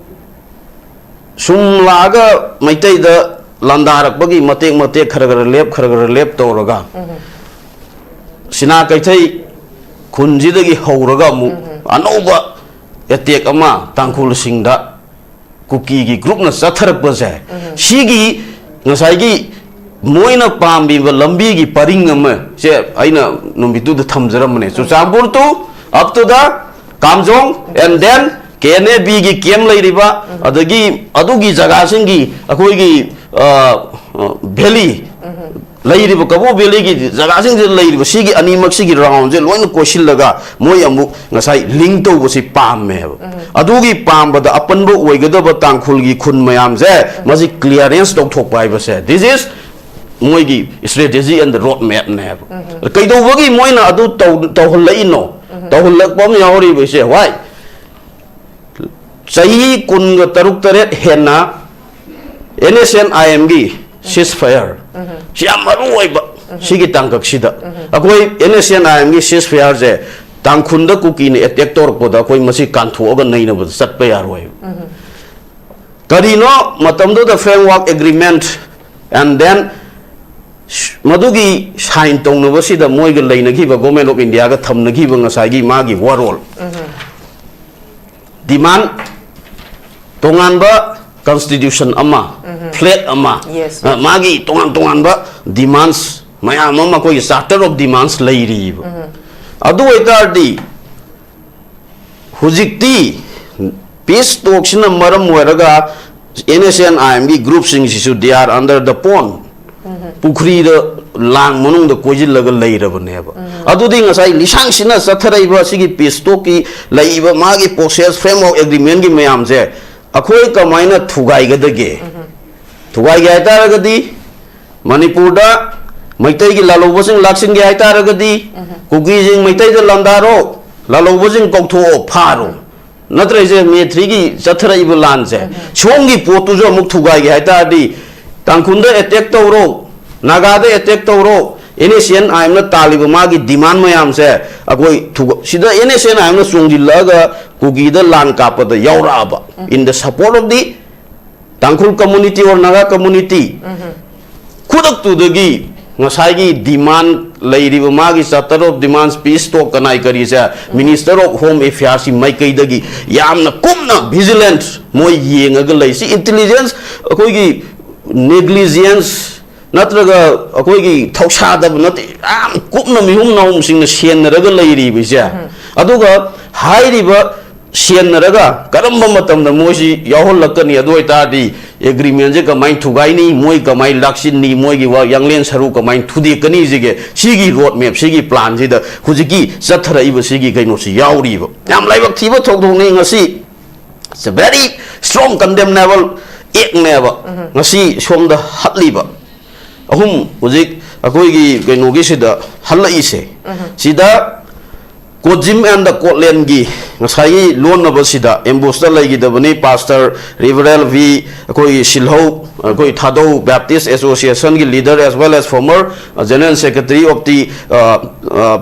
ꯁꯨꯝ ꯂꯥꯛꯑꯒ ꯃꯩꯇꯩꯗ ꯂꯥꯟꯗꯥꯔꯛꯄꯒꯤ ꯃꯇꯦꯛ ꯃꯇꯦꯛ ꯈꯔ ꯈꯔ ꯂꯦꯞ, ꯈꯔ ꯈꯔ ꯂꯦꯞ ꯇꯧꯔꯒ, ꯁꯤꯅꯥ ꯀꯩꯊꯩ ꯈꯨꯟꯁꯤꯗꯒꯤ ꯍꯧꯔꯒ ꯑꯃꯨꯛ ꯑꯅꯧꯕ attack ꯑꯃ ꯇꯥꯡꯈꯨꯜꯁꯤꯡꯗ ꯀꯨꯀꯤꯒꯤ groupꯅ ꯆꯠꯊꯔꯛꯄꯁꯦ, ꯁꯤꯒꯤ ꯉꯁꯥꯏꯒꯤ ꯃꯣꯏꯅ ꯄꯥꯝꯕꯤꯕ ꯂꯝꯕꯤꯒꯤ ꯄꯔꯤꯡ ꯑꯃ ꯁꯦ ꯑꯩꯅ ꯅꯨꯃꯤꯠꯇꯨꯗ ꯊꯝꯖꯔꯝꯕꯅꯦ꯫ Churachandpur to up to the Kamjong, and then K N A ꯕꯤꯒꯤ camp ꯂꯩꯔꯤꯕ, ꯑꯗꯒꯤ ꯑꯗꯨꯒꯤ ꯖꯒꯥꯁꯤꯡꯒꯤ ꯑꯩꯈꯣꯏꯒꯤ, ꯑ, ꯑ, valley, ꯂꯩꯔꯤꯕ ꯀꯕꯣ valleyꯒꯤ ꯖꯒꯥꯁꯤꯡꯁꯤꯗ ꯂꯩꯔꯤꯕ ꯁꯤꯒꯤ ꯑꯅꯤꯃꯛꯁꯤꯒꯤ roundꯁꯦ ꯂꯣꯏꯅ ꯀꯣꯏꯁꯤꯜꯂꯒ ꯃꯣꯏ ꯑꯃꯨꯛ ꯉꯁꯥꯏ link ꯇꯧꯕꯁꯤ ꯄꯥꯝꯃꯦꯕ꯫ ꯑꯗꯨꯒꯤ ꯄꯥꯝꯕꯗ ꯑꯄꯟꯕ ꯑꯣꯏꯒꯗꯕ ꯇꯥꯡꯈꯨꯜꯒꯤ ꯈꯨꯟ ꯃꯌꯥꯝꯁꯦ ꯃꯁꯤ clearance ꯇꯧꯊꯣꯛꯄ ꯍꯥꯏꯕꯁꯦ, this is ꯃꯣꯏꯒꯤ strategy and road mapꯅꯦꯕ꯫ ꯀꯩꯗꯧꯕꯒꯤ ꯃꯣꯏꯅ ꯑꯗꯨ ꯇꯧ-, ꯇꯧꯍꯜꯂꯛꯏꯅꯣ? ꯇꯧꯍꯜꯂꯛꯄ ꯑꯃ ꯌꯥꯎꯔꯤꯕꯁꯦ, why? ꯆꯍꯤ ꯀꯨꯟꯒ ꯇꯔꯨꯛ ꯇꯔꯦꯠ ꯍꯦꯟꯅ ꯑꯦꯟ ꯑꯦꯁ ꯑꯦꯟ ꯑꯥꯏ ꯑꯦꯝꯒꯤ ceasefire ꯁꯤ ꯌꯥꯝ ꯃꯔꯨ ꯑꯣꯏꯕ꯫ ꯁꯤꯒꯤ ꯇꯥꯡꯀꯛꯁꯤꯗ ꯑꯩꯈꯣꯏ ꯑꯦꯟ ꯑꯦꯁ ꯑꯦꯟ ꯑꯥꯏ ꯑꯦꯝꯒꯤ ceasefireꯁꯦ ꯇꯥꯡꯈꯨꯜꯗ ꯀꯨꯀꯤꯅ attack ꯇꯧꯔꯛꯄꯗ ꯑꯩꯈꯣꯏ ꯃꯁꯤ ꯀꯥꯟꯊꯣꯛꯑꯒ ꯅꯩꯅꯕꯗ ꯆꯠꯄ ꯌꯥꯔꯣꯏꯕ꯫ ꯀꯔꯤꯅꯣ ꯃꯇꯝꯗꯨꯗ framework agreement and then ꯃꯗꯨꯒꯤ sign ꯇꯧꯅꯕꯁꯤꯗ ꯃꯣꯏꯒ ꯂꯩꯅꯈꯤꯕ, Government of Indiaꯒ ꯊꯝꯅꯈꯤꯕ ꯉꯁꯥꯏꯒꯤ ꯃꯥꯒꯤ ꯋꯥꯔꯣꯜ, demand, ꯇꯣꯉꯥꯟꯕ constitution ꯑꯃ, ꯐ꯭ꯂꯦꯠ ꯑꯃ, Yes, ꯑ, ꯃꯥꯒꯤ ꯇꯣꯉꯥꯟ ꯇꯣꯉꯥꯟꯕ ꯗꯤꯃꯥꯟꯁ ꯃꯌꯥꯝ ꯑꯃ ꯑꯩꯈꯣꯏꯒꯤ ꯆꯥꯔꯇꯔ ꯑꯣꯐ ꯗꯤꯃꯥꯟꯁ ꯂꯩꯔꯤꯕ꯫ ꯑꯗꯨ ꯑꯣꯏꯇꯥꯔꯗꯤ ꯍꯧꯖꯤꯛꯇꯤ ꯄꯤꯁ ꯇꯣꯛꯁꯤꯅ ꯃꯔꯝ ꯑꯣꯏꯔꯒ ꯑꯦꯟ ꯑꯦꯁ ꯑꯦꯟ ꯑꯥꯏ ꯑꯦꯝꯒꯤ ꯒ꯭ꯔꯨꯞꯁꯤꯡꯁꯤꯁꯨ they are under the pond, ꯄꯨꯈ꯭ꯔꯤꯗ, ꯂꯥꯡ ꯃꯅꯨꯡꯗ ꯀꯣꯏꯁꯤꯜꯂꯒ ꯂꯩꯔꯕꯅꯦꯕ꯫ ꯑꯗꯨꯗꯤ ꯉꯁꯥꯏ ꯂꯤꯁꯥꯡꯁꯤꯟꯅ ꯆꯠꯊꯔꯛꯏꯕ ꯁꯤꯒꯤ ꯄꯤꯁ ꯇꯣꯛꯀꯤ ꯂꯩꯔꯤꯕ ꯃꯥꯒꯤ ꯄ꯭ꯔꯣꯁꯦꯁ, ꯐ꯭ꯔꯦꯝꯋꯥꯔꯛ ꯑꯦꯒ꯭ꯔꯤꯃꯦꯟꯒꯤ ꯃꯌꯥꯝꯁꯦ ꯑꯩꯈꯣꯏ ꯀꯃꯥꯏꯅ ꯊꯨꯒꯥꯏꯒꯗꯒꯦ? ꯊꯨꯒꯥꯏꯒꯦ ꯍꯥꯏꯇꯥꯔꯒꯗꯤ ꯃꯅꯤꯄꯨꯔꯗ ꯃꯩꯇꯩꯒꯤ ꯂꯥꯜꯍꯧꯕꯁꯤꯡ ꯂꯥꯛꯁꯤꯟꯒꯦ ꯍꯥꯏꯇꯥꯔꯒꯗꯤ ꯀꯨꯀꯤꯁꯤꯡ ꯃꯩꯇꯩꯗ ꯂꯥꯟꯗꯥꯔꯣ, ꯂꯥꯜꯍꯧꯕꯁꯤꯡ ꯀꯧꯊꯣꯛꯑꯣ, ꯐꯥꯔꯣ꯫ ꯅꯠꯇ꯭ꯔ ꯏꯆꯦ, ꯃꯦ ꯊ꯭ꯔꯤꯒꯤ ꯆꯠꯊꯔꯛꯏꯕ ꯂꯥꯟꯁꯦ, ꯁꯣꯝꯒꯤ ꯄꯣꯠꯇꯨꯁꯨ ꯑꯃꯨꯛ ꯊꯨꯒꯥꯏꯒꯦ ꯍꯥꯏꯇꯥꯔꯗꯤ ꯇꯥꯡꯈꯨꯜꯗ ꯑꯦꯇꯦꯛ ꯇꯧꯔꯣ, ꯅꯥꯒꯥꯗ ꯑꯦꯇꯦꯛ ꯇꯧꯔꯣ, ꯑꯦꯟ ꯑꯦꯁ ꯑꯦꯟ ꯑꯥꯏ ꯑꯦꯝꯅ ꯇꯥꯜꯂꯤꯕ ꯃꯥꯒꯤ ꯗꯤꯃꯥꯟ ꯃꯌꯥꯝꯁꯦ ꯑꯩꯈꯣꯏ ꯊꯨꯒ-, ꯁꯤꯗ ꯑꯦꯟ ꯑꯦꯁ ꯑꯦꯟ ꯑꯥꯏ ꯑꯦꯝꯅ ꯆꯣꯡꯁꯤꯜꯂꯛꯑꯒ ꯀꯨꯀꯤꯗ ꯂꯥꯟ ꯀꯥꯞꯄꯗ ꯌꯥꯎꯔꯛꯑꯕ, in the support of the Tangkhul community or Naga community, ꯈꯨꯗꯛꯇꯨꯗꯒꯤ ꯉꯁꯥꯏꯒꯤ ꯗꯤꯃꯥꯟ ꯂꯩꯔꯤꯕ ꯃꯥꯒꯤ ꯆꯥꯔꯇꯔ ꯑꯣꯐ ꯗꯤꯃꯥꯟꯁ, ꯄꯤꯁ ꯇꯣꯛ ꯀꯅꯥꯏ ꯀꯔꯤꯁꯦ ꯃꯤꯅꯤꯁꯇꯔ ꯑꯣꯐ ꯍꯣꯝ ꯑꯦꯐꯤꯌꯥꯔꯁꯀꯤ ꯃꯥꯏꯀꯩꯗꯒꯤ ꯌꯥꯝꯅ ꯀꯨꯞꯅ ꯚꯤꯖꯤꯂꯦꯟꯁ ꯃꯣꯏ ꯌꯦꯡꯉꯒ ꯂꯩ꯫ ꯁꯤ ꯏꯟꯇꯦꯂꯤꯖꯦꯟꯁ, ꯑꯩꯈꯣꯏꯒꯤ ꯅꯦꯒ꯭ꯂꯤꯖꯦꯟꯁ ꯅꯠꯇ꯭ꯔꯒ ꯑꯩꯈꯣꯏꯒꯤ ꯊꯧꯁꯥꯗꯕ ꯅꯠꯇꯦ, ꯌꯥꯝ ꯀꯨꯞꯅ ꯃꯤꯍꯨꯝ ꯅꯥꯍꯨꯝꯁꯤꯡꯅ ꯁꯦꯟꯅꯔꯒ ꯂꯩꯔꯤꯕꯁꯦ꯫ ꯑꯗꯨꯒ ꯍꯥꯏꯔꯤꯕ ꯁꯦꯟꯅꯔꯒ ꯀꯔꯝꯕ ꯃꯇꯝꯗ ꯃꯣꯏꯁꯤ ꯌꯥꯎꯍꯜꯂꯛꯀꯅꯤ, ꯑꯗꯨ ꯑꯣꯏꯇꯥꯔꯗꯤ ꯑꯦꯒ꯭ꯔꯤꯃꯦꯟꯁꯦ ꯀꯃꯥꯏꯅ ꯊꯨꯒꯥꯏꯅꯤ, ꯃꯣꯏ ꯀꯃꯥꯏꯅ ꯂꯥꯛꯁꯤꯟꯅꯤ, ꯃꯣꯏꯒꯤ ꯋꯥ-, ꯌꯥꯡꯂꯦꯟ ꯁꯔꯨ ꯀꯃꯥꯏꯅ ꯊꯨꯗꯦꯛꯀꯅꯤ, ꯁꯤꯒꯤ, ꯁꯤꯒꯤ ꯔꯣꯗ ꯃꯦꯞ, ꯁꯤꯒꯤ ꯄ꯭ꯂꯥꯟꯁꯤꯗ ꯍꯧꯖꯤꯛꯀꯤ ꯆꯠꯊꯔꯛꯏꯕ ꯁꯤꯒꯤ ꯀꯩꯅꯣꯁꯤ ꯌꯥꯎꯔꯤꯕ꯫ ꯌꯥꯝ ꯂꯥꯏꯕꯛ ꯊꯤꯕ ꯊꯧꯗꯣꯛꯅꯤ ꯉꯁꯤ꯫ It's a very strong condemnable actꯅꯦꯕ ꯉꯁꯤ ꯁꯣꯝꯗ ꯍꯠꯂꯤꯕ꯫ ꯑꯍꯨꯝ ꯍꯧꯖꯤꯛ ꯑꯩꯈꯣꯏꯒꯤ ꯀꯩꯅꯣꯒꯤꯁꯤꯗ ꯍꯜꯂꯛꯏꯁꯦ꯫ ꯁꯤꯗ ꯀꯣꯖꯤꯝ ꯑꯦꯟ ꯗ ꯀꯣꯠꯂꯦꯟꯒꯤ ꯉꯁꯥꯏꯒꯤ ꯂꯣꯟꯅꯕꯁꯤꯗ ꯑꯦꯝꯕꯨꯁꯇ ꯂꯩꯈꯤꯗꯕꯅꯤ ꯄꯥꯁꯇꯔ ꯔꯤꯚꯔꯦꯜ ꯚꯤ ꯑꯩꯈꯣꯏꯒꯤ ꯁꯤꯜꯍꯧ, ꯑꯩꯈꯣꯏ ꯊꯥꯗꯧ ꯕꯦꯞꯇꯤꯁ ꯑꯦꯁꯣꯁꯤꯌꯦꯁꯟꯒꯤ leader, as well as former general secretary of the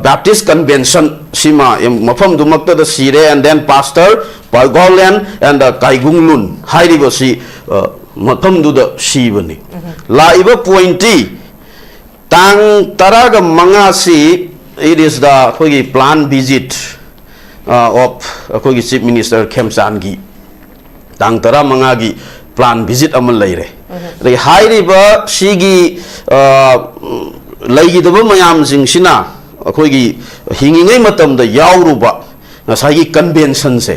Baptist Convention, ꯁꯤꯃ ꯃꯐꯝꯗꯨꯃꯛꯇꯗ ꯁꯤꯔꯦ꯫ And then Pastor Paigawlen and Kaigunglun ꯍꯥꯏꯔꯤꯕꯁꯤ, ꯑ, ꯃꯐꯝꯗꯨꯗ ꯁꯤꯕꯅꯤ꯫ ꯂꯥꯛꯏꯕ ꯄꯣꯏꯟꯇꯤ, ꯇꯥꯡ ꯇꯔꯥꯒ ꯃꯉꯥꯁꯤ, it is the ꯑꯩꯈꯣꯏꯒꯤ plan visit, ꯑ, of ꯑꯩꯈꯣꯏꯒꯤ Chief Minister ꯈꯦꯝꯆꯥꯟꯒꯤ ꯇꯥꯡ ꯇꯔꯥꯃꯉꯥꯒꯤ plan visit ꯑꯃ ꯂꯩꯔꯦ꯫ ꯑꯗꯒꯤ ꯍꯥꯏꯔꯤꯕ ꯁꯤꯒꯤ, ꯑ, ꯂꯩꯈꯤꯗꯕ ꯃꯌꯥꯝꯁꯤꯡꯁꯤꯅ ꯑꯩꯈꯣꯏꯒꯤ ꯍꯤꯡꯉꯤꯉꯩ ꯃꯇꯝꯗ ꯌꯥꯎꯔꯨꯕ ꯉꯁꯥꯏꯒꯤ ꯀꯟꯚꯦꯟꯁꯟꯁꯦ,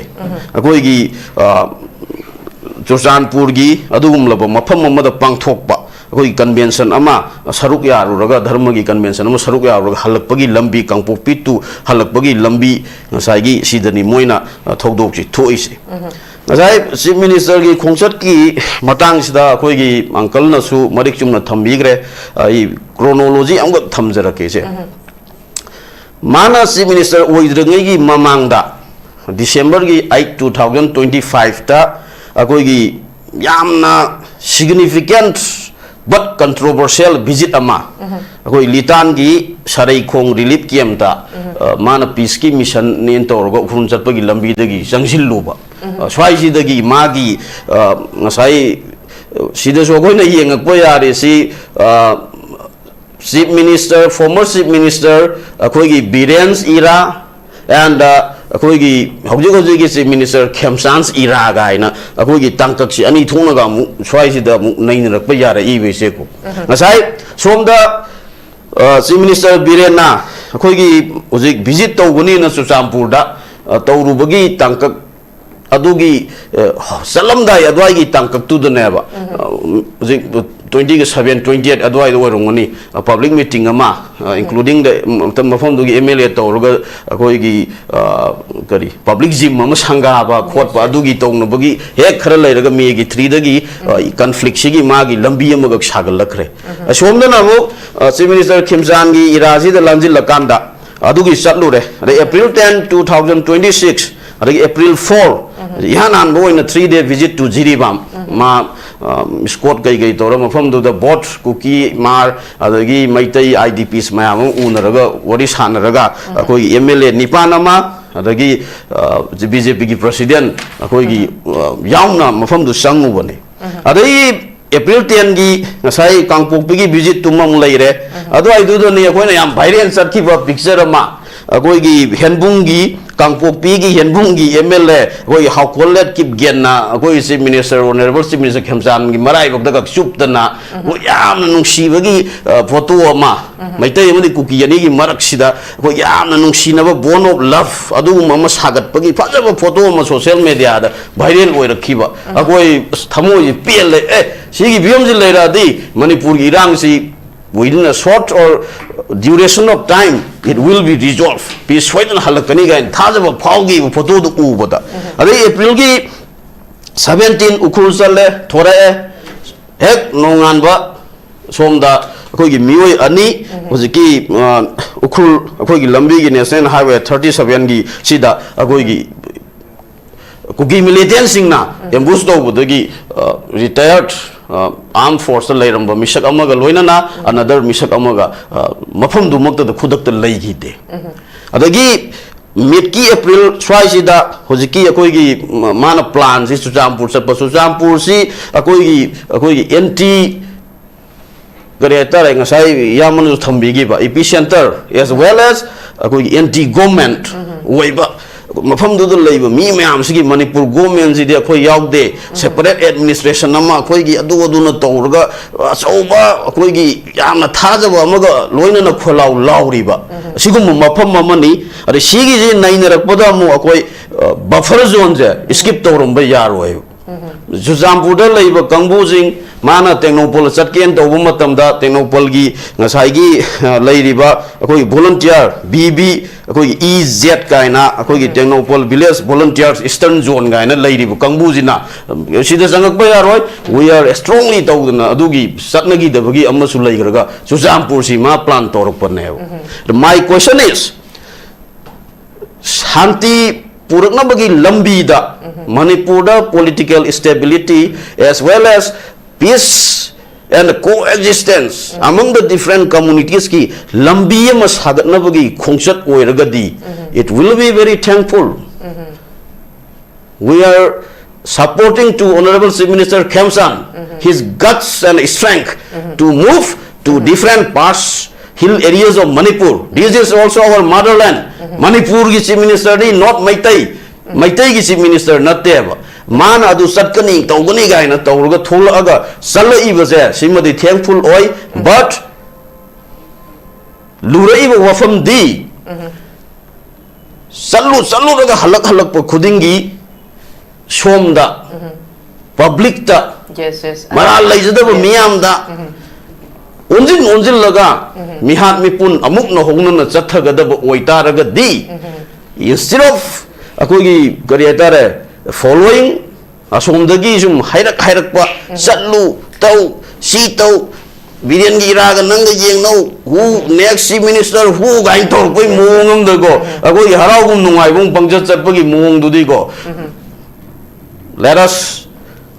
ꯑꯩꯈꯣꯏꯒꯤ, ꯑ, ꯆꯨꯔꯆꯥꯟꯄꯨꯔꯒꯤ ꯑꯗꯨꯒꯨꯝꯂꯕ ꯃꯐꯝ ꯑꯃꯗ ꯄꯥꯡꯊꯣꯛꯄ ꯑꯩꯈꯣꯏꯒꯤ ꯀꯟꯚꯦꯟꯁꯟ ꯑꯃ ꯁꯔꯨꯛ ꯌꯥꯔꯨꯔꯒ, ꯙꯔꯃꯒꯤ ꯀꯟꯚꯦꯟꯁꯟ ꯑꯃ ꯁꯔꯨꯛ ꯌꯥꯔꯨꯔꯒ ꯍꯜꯂꯛꯄꯒꯤ ꯂꯝꯕꯤ, ꯀꯥꯡꯄꯣꯛꯄꯤ ꯇꯨ ꯍꯜꯂꯛꯄꯒꯤ ꯂꯝꯕꯤ ꯉꯁꯥꯏꯒꯤ ꯁꯤꯗꯅꯤ ꯃꯣꯏꯅ, ꯑ, ꯊꯧꯗꯣꯛꯁꯤ ꯊꯣꯛꯏꯁꯦ꯫ ꯉꯁꯥꯏ ꯆꯤꯐ ꯃꯤꯅꯤꯁꯇꯔꯒꯤ ꯈꯣꯡꯆꯠꯀꯤ ꯃꯇꯥꯡꯁꯤꯗ ꯑꯩꯈꯣꯏꯒꯤ ꯑꯪꯀꯜꯅꯁꯨ ꯃꯔꯤꯛ ꯆꯨꯝꯅ ꯊꯝꯕꯤꯈ꯭ꯔꯦ꯫ ꯑꯩ ꯀ꯭ꯔꯣꯅꯣꯂꯣꯖꯤ ꯑꯃꯈꯛ ꯊꯝꯖꯔꯛꯀꯦ ꯏꯆꯦ꯫ ꯃꯥꯅ ꯆꯤꯐ ꯃꯤꯅꯤꯁꯇꯔ ꯑꯣꯏꯗ꯭ꯔꯤꯉꯩꯒꯤ ꯃꯃꯥꯡꯗ, ꯗꯤꯁꯦꯝꯕꯔꯒꯤ ꯑꯩꯠ, ꯇꯨ ꯊꯥꯎꯖꯟ ꯇ꯭ꯋꯦꯟꯇꯤ ꯐꯥꯏꯚꯇ ꯑꯩꯈꯣꯏꯒꯤ ꯌꯥꯝꯅ significant but controversial visit ꯑꯃ ꯑꯩꯈꯣꯏ ꯂꯤꯇꯥꯟꯒꯤ ꯁꯔꯩꯈꯣꯡ ꯔꯤꯂꯤꯐ ꯀꯦꯝꯞꯇ, ꯑ, ꯃꯥꯅ ꯄꯤꯁꯀꯤ ꯃꯤꯁꯟꯅꯦꯅ ꯇꯧꯔꯒ ꯎꯈ꯭ꯔꯨꯜ ꯆꯠꯄꯒꯤ ꯂꯝꯕꯤꯗꯒꯤ ꯆꯪꯁꯤꯜꯂꯨꯕ꯫ ꯑ, ꯁ꯭ꯋꯥꯏꯁꯤꯗꯒꯤ ꯃꯥꯒꯤ, ꯑ, ꯉꯁꯥꯏ, ꯑ, ꯁꯤꯗꯁꯨ ꯑꯩꯈꯣꯏꯅ ꯌꯦꯡꯉꯛꯄ ꯌꯥꯔꯦ꯫ ꯁꯤ, ꯑ, chief minister, former chief minister ꯑꯩꯈꯣꯏꯒꯤ ꯕꯤꯔꯦꯟꯁ ꯏꯔꯥ and, ꯑ, ꯑꯩꯈꯣꯏꯒꯤ ꯍꯧꯖꯤꯛ ꯍꯧꯖꯤꯛꯀꯤ ꯆꯤꯐ ꯃꯤꯅꯤꯁꯇꯔ ꯈꯦꯝꯆꯥꯟꯁ ꯏꯔꯥ ꯀꯥꯏꯅ ꯑꯩꯈꯣꯏꯒꯤ ꯇꯥꯡꯀꯛꯁꯤ ꯑꯅꯤ ꯊꯣꯛꯅꯒ ꯑꯃꯨꯛ ꯁ꯭ꯋꯥꯏꯁꯤꯗ ꯑꯃꯨꯛ ꯅꯩꯅꯔꯛꯄ ꯌꯥꯔꯛꯏꯕ ꯏꯆꯦꯀꯣ꯫ ꯉꯁꯥꯏ ꯁꯣꯝꯗ, ꯑ, ꯆꯤꯐ ꯃꯤꯅꯤꯁꯇꯔ ꯕꯤꯔꯦꯟꯅ ꯑꯩꯈꯣꯏꯒꯤ ꯍꯧꯖꯤꯛ ꯚꯤꯖꯤꯠ ꯇꯧꯒꯅꯤꯅ ꯆꯨꯔꯆꯥꯟꯄꯨꯔꯗ, ꯑ, ꯇꯧꯔꯨꯕꯒꯤ ꯇꯥꯡꯀꯛ ꯑꯗꯨꯒꯤ, ꯑ, ꯆꯠꯂꯝꯗꯥꯏ ꯑꯗꯨꯋꯥꯏꯒꯤ ꯇꯥꯡꯀꯛꯇꯨꯗꯅꯦꯕ, ꯑ, ꯍꯧꯖꯤꯛ ꯇ꯭ꯋꯦꯟꯇꯤꯒ ꯁꯚꯦꯟ, ꯇ꯭ꯋꯦꯟꯇꯤ ꯑꯩꯠ ꯑꯗꯨꯋꯥꯏꯗ ꯑꯣꯏꯔꯝꯒꯅꯤ, ꯑ, ꯄꯕ꯭ꯂꯤꯛ ꯃꯤꯇꯤꯡ ꯑꯃ, ꯑ, ꯏꯟꯀ꯭ꯂꯨꯗꯤꯡ ꯗ, ꯃꯐꯝꯗꯨꯒꯤ ꯑꯦꯝ ꯑꯦꯜ ꯑꯦ ꯇꯧꯔꯒ ꯑꯩꯈꯣꯏꯒꯤ, ꯑ, ꯀꯔꯤ, ꯄꯕ꯭ꯂꯤꯛ ꯖꯤꯝ ꯑꯃ ꯁꯪꯒꯥꯕ ꯈꯣꯠꯄ ꯑꯗꯨꯒꯤ ꯇꯧꯅꯕꯒꯤ ꯍꯦꯛ ꯈꯔ ꯂꯩꯔꯒ ꯃꯦꯒꯤ ꯊ꯭ꯔꯤꯗꯒꯤ, ꯑ, ꯀꯟꯐ꯭ꯂꯤꯛꯁꯤꯒꯤ ꯃꯥꯒꯤ ꯂꯝꯕꯤ ꯑꯃꯈꯛ ꯁꯥꯒꯠꯂꯛꯈ꯭ꯔꯦ꯫ ꯑꯁꯣꯝꯗꯅ ꯑꯃꯨꯛ, ꯑ, ꯆꯤꯐ ꯃꯤꯅꯤꯁꯇꯔ ꯈꯤꯝꯆꯥꯟꯒꯤ ꯏꯔꯥꯁꯤꯗ ꯂꯥꯟꯁꯤꯜꯂꯀꯥꯟꯗ ꯑꯗꯨꯒꯤ ꯆꯠꯂꯨꯔꯦ꯫ ꯑꯗꯩ April ten, two thousand twenty six, ꯑꯗꯒꯤ ꯑꯦꯄ꯭ꯔꯤꯜ ꯐꯣꯔ, ꯏꯍꯥꯟ ꯍꯥꯟꯕ ꯑꯣꯏꯅ three day visit to Jiribam. ꯃꯥ, ꯑ, ꯏꯁꯀꯣꯠ ꯀꯩꯀꯩ ꯇꯧꯔ ꯃꯐꯝꯗꯨꯗ ꯕꯣꯠ, ꯀꯨꯀꯤ, ꯃꯥꯔ, ꯑꯗꯒꯤ ꯃꯩꯇꯩ ꯑꯥꯏ ꯗꯤ ꯄꯤꯁ ꯃꯌꯥꯝ ꯑꯃ ꯎꯅꯔꯒ ꯋꯥꯔꯤ ꯁꯥꯟꯅꯔꯒ ꯑꯩꯈꯣꯏꯒꯤ ꯑꯦꯝ ꯑꯦꯜ ꯑꯦ ꯅꯤꯄꯥꯟ ꯑꯃ, ꯑꯗꯒꯤ, ꯑ, ꯕꯤ ꯖꯦ ꯄꯤꯒꯤ ꯄ꯭ꯔꯁꯤꯗꯦꯟ ꯑꯩꯈꯣꯏꯒꯤ, ꯑ, ꯌꯥꯎꯅ ꯃꯐꯝꯗꯨ ꯆꯪꯉꯨꯕꯅꯦ꯫ ꯑꯗꯩ ꯑꯦꯄ꯭ꯔꯤꯜ ꯇꯦꯟꯒꯤ ꯉꯁꯥꯏ ꯀꯥꯡꯄꯣꯛꯄꯤꯒꯤ ꯚꯤꯖꯤꯠꯇꯨꯃ ꯑꯃꯨꯛ ꯂꯩꯔꯦ꯫ ꯑꯗꯨꯋꯥꯏꯗꯨꯗꯅꯤ ꯑꯩꯈꯣꯏꯅ ꯌꯥꯝ ꯚꯥꯏꯔꯦꯜ ꯆꯠꯈꯤꯕ ꯄꯤꯛꯆꯔ ꯑꯃ, ꯑꯩꯈꯣꯏꯒꯤ ꯍꯦꯟꯕꯨꯡꯒꯤ ꯀꯥꯡꯄꯣꯛꯄꯤꯒꯤ ꯍꯦꯟꯕꯨꯡꯒꯤ M L A ꯑꯩꯈꯣꯏ ꯍꯥꯎꯈꯣꯜꯂꯦꯠ ꯀꯤꯞꯒꯦꯟꯅ ꯑꯩꯈꯣꯏ Chief Minister, Honourable Chief Minister ꯈꯦꯝꯆꯥꯟꯒꯤ ꯃꯔꯥꯏꯕꯛꯇꯒ ꯆꯨꯞꯇꯅ ꯑꯩꯈꯣꯏ ꯌꯥꯝꯅ ꯅꯨꯡꯁꯤꯕꯒꯤ, ꯑ, photo ꯑꯃ, ꯃꯩꯇꯩ ꯑꯃꯗꯤ ꯀꯨꯀꯤ ꯑꯅꯤꯒꯤ ꯃꯔꯛꯁꯤꯗ ꯑꯩꯈꯣꯏ ꯌꯥꯝꯅ ꯅꯨꯡꯁꯤꯅꯕ, bond of love, ꯑꯗꯨꯒꯨꯝꯕ ꯑꯃ ꯁꯥꯒꯠꯄꯒꯤ ꯐꯖꯕ photo ꯑꯃ social mediaꯗ viral ꯑꯣꯏꯔꯛꯈꯤꯕ꯫ ꯑꯩꯈꯣꯏ ꯑꯁ, ꯊꯃꯣꯏꯁꯤ ꯄꯦꯜꯂꯦ꯫ ꯑꯦ, ꯁꯤꯒꯤ ꯐꯤꯕꯝꯁꯤ ꯂꯩꯔꯛꯑꯗꯤ ꯃꯅꯤꯄꯨꯔꯒꯤ ꯏꯔꯥꯡꯁꯤ within a short or duration of time it will be resolved, peace ꯁꯣꯏꯗꯅ ꯍꯜꯂꯛꯀꯅꯤ ꯀꯥꯏꯅ ꯊꯥꯖꯕ ꯐꯥꯎꯈꯤꯕ photoꯗꯨ ꯎꯕꯗ꯫ ꯑꯗꯩ Aprilꯒꯤ seventeen ꯎꯈ꯭ꯔꯨꯜ ꯆꯠꯂꯦ, ꯊꯣꯔꯛꯑꯦ꯫ ꯍꯦꯛ ꯅꯣꯡꯉꯥꯟꯕ ꯁꯣꯝꯗ ꯑꯩꯈꯣꯏꯒꯤ ꯃꯤꯑꯣꯏ ꯑꯅꯤ ꯍꯧꯖꯤꯛꯀꯤ, ꯑ, ꯎꯈ꯭ꯔꯨꯜ, ꯑꯩꯈꯣꯏꯒꯤ ꯂꯝꯕꯤꯒꯤ National Highway thirty sevenꯒꯤ ꯁꯤꯗ ꯑꯩꯈꯣꯏꯒꯤ ꯀꯨꯀꯤ militantꯁꯤꯡꯅ ambush ꯇꯧꯕꯗꯒꯤ, ꯑ, retired, ꯑ, armed forceꯇ ꯂꯩꯔꯝꯕ ꯃꯤꯁꯛ ꯑꯃꯒ ꯂꯣꯏꯅꯅ another ꯃꯤꯁꯛ ꯑꯃꯒ, ꯑ, ꯃꯐꯝꯗꯨꯃꯛꯇꯗ ꯈꯨꯗꯛꯇ ꯂꯩꯈꯤꯗꯦ꯫ ꯑꯗꯒꯤ midꯀꯤ April ꯁ꯭ꯋꯥꯏꯁꯤꯗ ꯍꯧꯖꯤꯛꯀꯤ ꯑꯩꯈꯣꯏꯒꯤ ꯃ-, ꯃꯥꯅ planꯁꯤ ꯆꯨꯔꯆꯥꯟꯄꯨꯔ ꯆꯠꯄ, ꯆꯨꯔꯆꯥꯟꯄꯨꯔꯁꯤ ꯑꯩꯈꯣꯏꯒꯤ, ꯑꯩꯈꯣꯏꯒꯤ anti ꯀꯔꯤ ꯍꯥꯏꯇꯥꯔꯦ, ꯉꯁꯥꯏ ꯏꯌꯥꯝꯕꯅꯁꯨ ꯊꯝꯕꯤꯈꯤꯕ epicentre as well as ꯑꯩꯈꯣꯏꯒꯤ anti government ꯑꯣꯏꯕ ꯃꯐꯝꯗꯨꯗ ꯂꯩꯕ ꯃꯤ ꯃꯌꯥꯝꯁꯤꯒꯤ ꯃꯅꯤꯄꯨꯔ governmentꯁꯤꯗꯤ ꯑꯩꯈꯣꯏ ꯌꯥꯎꯗꯦ, separate administration ꯑꯃ ꯑꯩꯈꯣꯏꯒꯤ ꯑꯗꯨ ꯑꯗꯨꯅ ꯇꯧꯔꯒ ꯑꯆꯧꯕ ꯑꯩꯈꯣꯏꯒꯤ ꯌꯥꯝꯅ ꯊꯥꯖꯕ ꯑꯃꯒ ꯂꯣꯏꯅꯅ ꯈꯣꯜꯂꯥꯎ ꯂꯥꯎꯔꯤꯕ ꯑꯁꯤꯒꯨꯝꯕ ꯃꯐꯝ ꯑꯃꯅꯤ꯫ ꯑꯗꯩ ꯁꯤꯒꯤꯁꯤ ꯅꯩꯅꯔꯛꯄꯗ ꯑꯃꯨꯛ ꯑꯩꯈꯣꯏ, ꯑ, buffer zoneꯁꯦ skip ꯇꯧꯔꯝꯕ ꯌꯥꯔꯣꯏ꯫ ꯆꯨꯔꯆꯥꯟꯄꯨꯔꯗ ꯂꯩꯕ ꯀꯥꯡꯕꯨꯁꯤꯡ, ꯃꯥꯅ ꯇꯦꯡꯅꯧꯄꯜ ꯆꯠꯀꯦꯅ ꯇꯧꯕ ꯃꯇꯝꯗ ꯇꯦꯡꯅꯧꯄꯜꯒꯤ ꯉꯁꯥꯏꯒꯤ, ꯑ, ꯂꯩꯔꯤꯕ ꯑꯩꯈꯣꯏꯒꯤ volunteer, B B, ꯑꯩꯈꯣꯏꯒꯤ E Z ꯀꯥꯏꯅ ꯑꯩꯈꯣꯏꯒꯤ Tengnoupal village volunteers eastern zone ꯀꯥꯏꯅ ꯂꯩꯔꯤꯕ ꯀꯥꯡꯕꯨꯁꯤꯅ, ꯑ, ꯁꯤꯗ ꯆꯪꯉꯛꯄ ꯌꯥꯔꯣꯏ, we are strongly ꯇꯧꯗꯅ ꯑꯗꯨꯒꯤ ꯆꯠꯅꯈꯤꯗꯕꯒꯤ ꯑꯃꯁꯨ ꯂꯩꯈ꯭ꯔꯒ ꯆꯨꯔꯆꯥꯟꯄꯨꯔꯁꯤ ꯃꯥ plan ꯇꯧꯔꯛꯄꯅꯦꯕ꯫ My question is, ꯁꯥꯟꯇꯤ ꯄꯨꯔꯛꯅꯕꯒꯤ ꯂꯝꯕꯤꯗ ꯃꯅꯤꯄꯨꯔꯗ political stability as well as peace and coexistence among the different communitiesꯀꯤ ꯂꯝꯕꯤ ꯑꯃ ꯁꯥꯒꯠꯅꯕꯒꯤ ꯈꯣꯡꯆꯠ ꯑꯣꯏꯔꯒꯗꯤ, it will be very thankful. We are supporting to Honourable Chief Minister Khemchand, his guts and strength to move to different parts hill areas of Manipur. This is also our motherland. ꯃꯅꯤꯄꯨꯔꯒꯤ chief minister D not Meitei, ꯃꯩꯇꯩꯒꯤ chief minister ꯅꯠꯇꯦꯕ꯫ ꯃꯥꯅ ꯑꯗꯨ ꯆꯠꯀꯅꯤ, ꯇꯧꯒꯅꯤ ꯀꯥꯏꯅ ꯇꯧꯔꯒ ꯊꯣꯛꯂꯛꯑꯒ ꯆꯠꯂꯛꯏꯕꯁꯦ, ꯁꯤꯃꯗꯤ thankful ꯑꯣꯏ꯫ But ꯂꯨꯔꯛꯏꯕ ꯋꯥꯐꯝꯗꯤ, ꯆꯠꯂꯨ ꯆꯠꯂꯨꯔꯒ ꯍꯜꯂꯛ ꯍꯜꯂꯛꯄ ꯈꯨꯗꯤꯡꯒꯤ ꯁꯣꯝꯗ, public ꯇ, Yes, yes. ꯃꯔꯥꯜ ꯂꯩꯖꯗꯕ ꯃꯤꯌꯥꯝꯗ ꯑꯣꯟꯁꯤꯟ ꯑꯣꯟꯁꯤꯜꯂꯒ ꯃꯤꯍꯥꯠ ꯃꯤꯄꯨꯟ ꯑꯃꯨꯛꯅ ꯍꯧꯅꯅ ꯆꯠꯊꯒꯗꯕ ꯑꯣꯏꯇꯥꯔꯒꯗꯤ, instead of ꯑꯩꯈꯣꯏꯒꯤ ꯀꯔꯤ ꯍꯥꯏꯇꯥꯔꯦ, following, ꯑꯁꯣꯝꯗꯒꯤ ꯁꯨꯝ ꯍꯥꯏꯔꯛ ꯍꯥꯏꯔꯛꯄ, ꯆꯠꯂꯨ, ꯇꯧ, ꯁꯤ ꯇꯧ, ꯕꯤꯔꯦꯟꯒꯤ ꯏꯔꯥꯒ ꯅꯪꯒ ꯌꯦꯡꯅꯧ, who next chief minister, who ꯀꯥꯏꯅ ꯇꯧꯔꯛꯄꯩ ꯃꯑꯣꯡ ꯑꯃꯗꯀꯣ, ꯑꯩꯈꯣꯏꯒꯤ ꯍꯔꯥꯎꯐꯝ ꯅꯨꯡꯉꯥꯏꯐꯝ ꯄꯪꯆꯠ ꯆꯠꯄꯒꯤ ꯃꯑꯣꯡꯗꯨꯗꯤꯀꯣ, let us,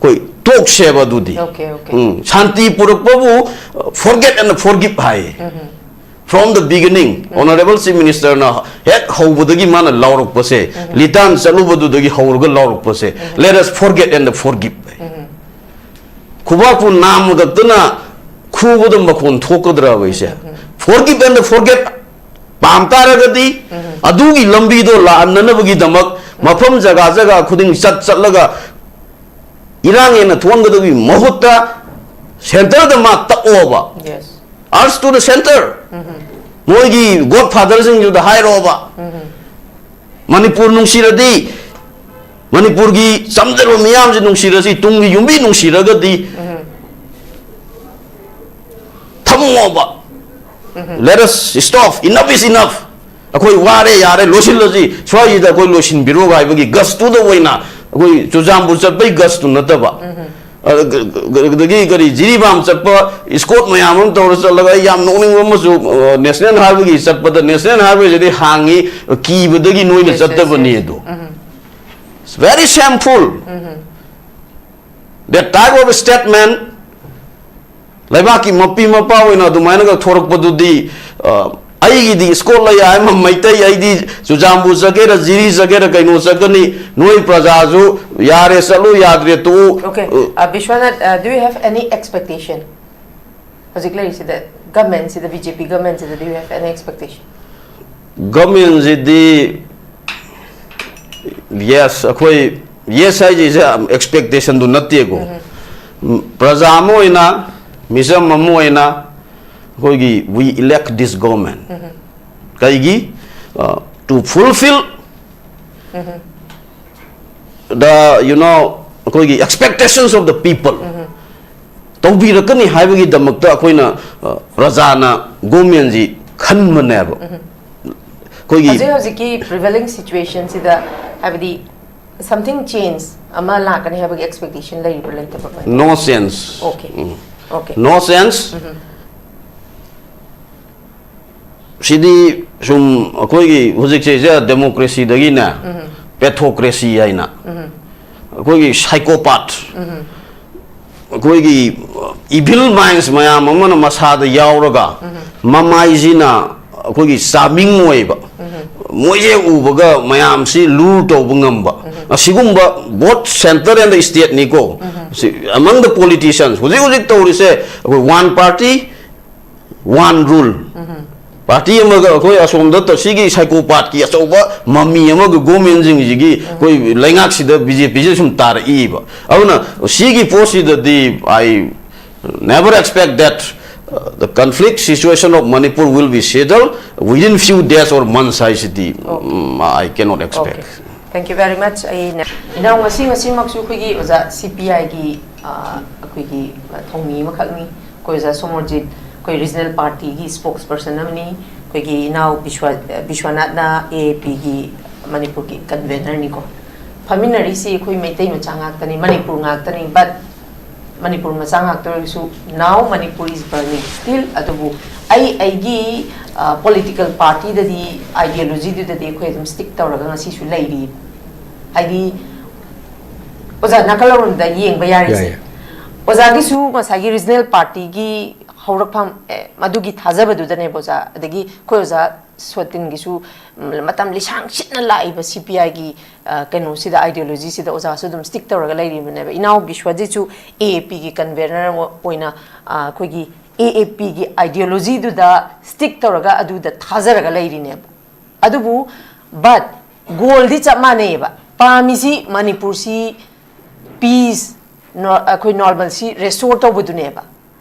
ꯑꯩꯈꯣꯏ ꯇꯣꯛꯁꯦꯕ ꯑꯗꯨꯗꯤ꯫ Okay, okay. Um, Shanti ꯄꯨꯔꯛꯄꯕꯨ forget and forgive ꯍꯥꯏꯌꯦ꯫ From the beginning, Honorable Chief Minister ꯅ ꯍꯦꯛ ꯍꯧꯕꯗꯒꯤ ꯃꯥꯅ ꯂꯥꯎꯔꯛꯄꯁꯦ, ꯂꯤꯇꯥꯟ ꯆꯠꯂꯨꯕꯗꯨꯗꯒꯤ ꯍꯧꯔꯒ ꯂꯥꯎꯔꯛꯄꯁꯦ, let us forget and forgive꯫ ꯈꯨꯕꯥꯛꯄꯨ ꯅꯥꯝꯃ ꯈꯛꯇꯅ ꯈꯨꯕꯗ ꯃꯈꯣꯟ ꯊꯣꯛꯀꯗ꯭ꯔꯕ ꯑꯩꯁꯦ? Forgive and forget ꯄꯥꯝ ꯇꯥꯔꯒꯗꯤ, ꯑꯗꯨꯒꯤ ꯂꯝꯕꯤꯗꯣ ꯂꯥꯛꯍꯟꯅꯅꯕꯒꯤꯗꯃꯛ ꯃꯐꯝ ꯖꯒꯥ ꯖꯒꯥ ꯈꯨꯗꯤꯡ ꯆꯠ ꯆꯠꯂꯒ ꯏꯔꯥꯡ ꯍꯦꯟꯅ ꯊꯣꯛꯍꯟꯒꯗꯕꯒꯤ ꯃꯍꯨꯠꯇ centre ꯗ ꯃꯥ ꯇꯛꯑꯣꯕ꯫ Yes. Arms to the centre꯫ ꯃꯣꯏꯒꯤ godfather ꯁꯤꯡꯗꯨꯗ ꯍꯥꯏꯔꯣꯕ꯫ ꯃꯅꯤꯄꯨꯔ ꯅꯨꯡꯁꯤꯔꯗꯤ, ꯃꯅꯤꯄꯨꯔꯒꯤ ꯆꯝꯖꯕ ꯃꯤꯌꯥꯝꯁꯤ ꯅꯨꯡꯁꯤꯔꯁꯤ, ꯇꯨꯡꯒꯤ ꯌꯨꯝꯕꯤ ꯅꯨꯡꯁꯤꯔꯒꯗꯤ ꯊꯝꯃꯣꯕ꯫ Let us stop, enough is enough꯫ ꯑꯩꯈꯣꯏ ꯋꯥꯔꯦ, ꯌꯥꯔꯦ, ꯂꯣꯏꯁꯤꯜꯂꯁꯤ, ꯁ꯭ꯋꯥꯏꯁꯤꯗ ꯑꯩꯈꯣꯏ ꯂꯣꯏꯁꯤꯟꯕꯤꯔꯣ ꯍꯥꯏꯕꯒꯤ guts ꯇꯨꯗ ꯑꯣꯏꯅ, ꯑꯩꯈꯣꯏ ꯆꯨꯔꯆꯥꯟꯄꯨꯔ ꯆꯠꯄꯒꯤ guts ꯇꯨ ꯅꯠꯇꯕ꯫ ꯑꯗꯒꯤ ꯀꯔꯤ, ꯖꯤꯔꯤꯕꯥꯝ ꯆꯠꯄ escort ꯃꯌꯥꯝ ꯑꯃ ꯇꯧꯔ ꯆꯠꯂꯒ, ꯑꯩ ꯌꯥꯝ ꯅꯣꯛꯅꯤꯡꯕ ꯑꯃꯁꯨ, National Highway ꯒꯤ ꯆꯠꯄꯗ, National Highway ꯁꯤꯗꯤ ꯍꯥꯡꯉꯤ, ꯀꯤꯕꯗꯒꯤ ꯅꯣꯏꯅ ꯆꯠꯇꯕꯅꯤ ꯑꯗꯣ꯫ It's very shameful꯫ That type of statement, ꯂꯩꯕꯥꯛꯀꯤ ꯃꯄꯤ ꯃꯄꯥ ꯑꯣꯏꯅ ꯑꯗꯨꯃꯥꯏꯅꯒ ꯊꯣꯔꯛꯄꯗꯨꯗꯤ, ꯑ, ꯑꯩꯒꯤꯗꯤ escort ꯂꯩ ꯍꯥꯏ ꯑꯃ ꯃꯩꯇꯩ, ꯑꯩꯗꯤ ꯆꯨꯔꯆꯥꯟꯄꯨꯔ ꯆꯠꯀꯦꯔꯥ, ꯖꯤꯔꯤ ꯆꯠꯀꯦꯔꯥ, ꯀꯩꯅꯣ ꯆꯠꯀꯅꯤ, ꯅꯣꯏ ꯄ꯭ꯔꯖꯥꯁꯨ ꯌꯥꯔꯦ ꯆꯠꯂꯨ, ꯌꯥꯗ꯭ꯔꯦ ꯇꯣꯛꯎ꯫ Okay, uh, Bishwanath, uh, do you have any expectation? ꯍꯧꯖꯤꯛ ꯂꯩꯔꯤꯁꯤꯗ Government ꯁꯤꯗ, B J P government ꯁꯤꯗ, do you have any expectation? Government CD, yes, ꯑꯩꯈꯣꯏ, yes ꯍꯥꯏꯁꯤꯁꯦ expectation ꯗꯨ ꯅꯠꯇꯦꯀꯣ. ꯎꯝ, ꯄ꯭ꯔꯖꯥ ꯑꯃ ꯑꯣꯏꯅ, ꯃꯤꯆꯝ ꯑꯃ ꯑꯣꯏꯅ, ꯑꯩꯈꯣꯏꯒꯤ we elect this government. ꯀꯩꯒꯤ? Uh, to fulfill the, you know, ꯑꯩꯈꯣꯏꯒꯤ expectations of the people. ꯇꯧꯕꯤꯔꯛꯀꯅꯤ ꯍꯥꯏꯕꯒꯤꯗꯃꯛꯇ ꯑꯩꯈꯣꯏꯅ, ꯑ, ꯄ꯭ꯔꯖꯥꯅ government ꯁꯤ ꯈꯟꯕꯅꯦꯕ. ꯑꯩꯈꯣꯏꯒꯤ ꯍꯧꯖꯤꯛ ꯍꯧꯖꯤꯛꯀꯤ prevailing situation ꯁꯤꯗ, ꯍꯥꯏꯕꯗꯤ, something change ꯑꯃ ꯂꯥꯛꯀꯅꯤ ꯍꯥꯏꯕꯒꯤ expectation ꯂꯩꯔꯤꯕ꯭ꯔꯥ, ꯂꯩꯇꯕ꯭ꯔꯥ? No change. Okay. ꯎꯝ. Okay. No change. ꯁꯤꯗꯤ ꯁꯨꯝ ꯑꯩꯈꯣꯏꯒꯤ ꯍꯧꯖꯤꯛꯁꯦ democracy ꯗꯒꯤꯅꯦ, pathocracy ꯍꯥꯏꯅ, ꯑꯩꯈꯣꯏꯒꯤ psychopath, ꯑꯩꯈꯣꯏꯒꯤ evil minds ꯃꯌꯥꯝ ꯑꯃꯅ ꯃꯁꯥꯗ ꯌꯥꯎꯔꯒ, ꯃꯃꯥꯏꯁꯤꯅ ꯑꯩꯈꯣꯏꯒꯤ ꯆꯥꯃꯤꯡ ꯑꯣꯏꯕ, ꯃꯣꯏꯁꯦ ꯎꯕꯒ ꯃꯌꯥꯝꯁꯤ rule ꯇꯧꯕ ꯉꯝꯕ, ꯑꯁꯤꯒꯨꯝꯕ both centre and state ꯅꯤꯀꯣ꯫ ꯁꯤ, among the politicians, ꯍꯧꯖꯤꯛ ꯍꯧꯖꯤꯛ ꯇꯧꯔꯤꯁꯦ ꯑꯩꯈꯣꯏ one party, one rule. Party ꯑꯃꯒ ꯑꯩꯈꯣꯏ ꯑꯁꯣꯝꯗ ꯇ-, ꯁꯤꯒꯤ psychopath ꯀꯤ ꯑꯆꯧꯕ ꯃꯃꯤ ꯑꯃꯒ government ꯁꯤꯡꯁꯤꯒꯤ ꯑꯩꯈꯣꯏ ꯂꯩꯉꯥꯛꯁꯤꯗ B J P ꯁꯦ ꯁꯨꯝ ꯇꯥꯔꯛꯏꯕ꯫ ꯑꯗꯨꯅ ꯁꯤꯒꯤ ꯄꯣꯠꯁꯤꯗꯗꯤ I never expect that, uh, the conflict situation of Manipur will be settled within few days or months ꯍꯥꯏꯁꯤꯗꯤ, ꯎꯝ, I cannot expect. Okay. Thank you very much. ꯑꯩꯅ ꯏꯅꯥꯎ ꯉꯁꯤ, ꯉꯁꯤꯃꯛꯁꯨ ꯑꯩꯈꯣꯏꯒꯤ ꯑꯣꯖꯥ C P I ꯒꯤ, ꯑ, ꯑꯩꯈꯣꯏꯒꯤ ꯊꯧꯃꯤ ꯑꯃꯈꯛꯅꯤ꯫ ꯑꯩꯈꯣꯏ ꯑꯣꯖꯥ ꯁꯣꯃꯣꯔꯖꯤꯠ, ꯑꯩꯈꯣꯏ regional party ꯒꯤ spokesperson ꯑꯃꯅꯤ꯫ ꯑꯩꯈꯣꯏꯒꯤ ꯏꯅꯥꯎ ꯕꯤꯁ꯭ꯋꯥ-, ꯕꯤꯁ꯭ꯋꯥꯅꯥꯊꯅ A A P ꯒꯤ ꯃꯅꯤꯄꯨꯔꯒꯤ convener ꯅꯤꯀꯣ꯫ ꯐꯝꯃꯤꯟꯅꯔꯤꯁꯤ ꯑꯩꯈꯣꯏ ꯃꯩꯇꯩ ꯃꯆꯥ ꯉꯥꯛꯇꯅꯤ, ꯃꯅꯤꯄꯨꯔ ꯉꯥꯛꯇꯅꯤ, but ꯃꯅꯤꯄꯨꯔ ꯃꯆꯥ ꯉꯥꯛꯇ ꯑꯣꯏꯔꯁꯨ, now Manipur is burning still꯫ ꯑꯗꯨꯕꯨ ꯑꯩ ꯑꯩꯒꯤ, ꯑ, political party ꯗꯗꯤ, ideology ꯗꯨꯗꯗꯤ ꯑꯩꯈꯣꯏ ꯑꯗꯨꯝ stick ꯇꯧꯔꯒ ꯉꯁꯤꯁꯨ ꯂꯩꯔꯤ꯫ ꯍꯥꯏꯗꯤ, ꯑꯣꯖꯥ, ꯅꯥꯀꯜ ꯑꯃꯔꯣꯝꯗ ꯌꯦꯡꯕ ꯌꯥꯔꯤꯁꯦ꯫ ꯌꯥꯏꯌꯦ꯫ ꯑꯣꯖꯥꯒꯤꯁꯨ ꯉꯁꯥꯏꯒꯤ regional party ꯒꯤ ꯍꯧꯔꯛꯐꯝ, ꯑꯦ, ꯃꯗꯨꯒꯤ ꯊꯥꯖꯕꯗꯨꯗꯅꯦꯕ, ꯑꯣꯖꯥ꯫ ꯑꯗꯒꯤ ꯑꯩꯈꯣꯏ ꯑꯣꯖꯥ ꯁꯣꯇꯤꯟꯒꯤꯁꯨ, ꯎꯝ, ꯃꯇꯝ ꯂꯤꯁꯥꯡ ꯁꯤꯠꯅ ꯂꯥꯛꯏꯕ C P I ꯒꯤ, ꯑ, ꯀꯩꯅꯣꯁꯤꯗ, ideology ꯁꯤꯗ ꯑꯣꯖꯥꯁꯨ ꯑꯗꯨꯝ stick ꯇꯧꯔꯒ ꯂꯩꯔꯤꯕꯅꯦꯕ꯫ ꯏꯅꯥꯎ ꯕꯤꯁ꯭ꯋꯥꯖꯤꯠꯁꯨ A A P ꯒꯤ convener ꯑꯣꯏꯅ, ꯑ, ꯑꯩꯈꯣꯏꯒꯤ ꯑꯦ ꯑꯦ ꯄꯤꯒꯤ ꯑꯥꯏꯗꯤꯌꯣꯂꯣꯖꯤꯗꯨꯗ ꯁ꯭ꯇꯤꯛ ꯇꯧꯔꯒ ꯑꯗꯨꯗ ꯊꯥꯖꯔꯒ ꯂꯩꯔꯤꯅꯦꯕ꯫ ꯑꯗꯨꯕꯨ ꯕꯠ ꯒꯣꯜꯗꯤ ꯆꯞ ꯃꯥꯟꯅꯩꯌꯦꯕ꯫ ꯄꯥꯝꯃꯤꯁꯤ ꯃꯅꯤꯄꯨꯔꯁꯤ ꯄꯤꯁ, ꯑꯩꯈꯣꯏ ꯅꯣꯔꯃꯦꯜꯁꯤ ꯔꯦꯁꯇꯣꯔ ꯇꯧꯕꯗꯨꯅꯦꯕ꯫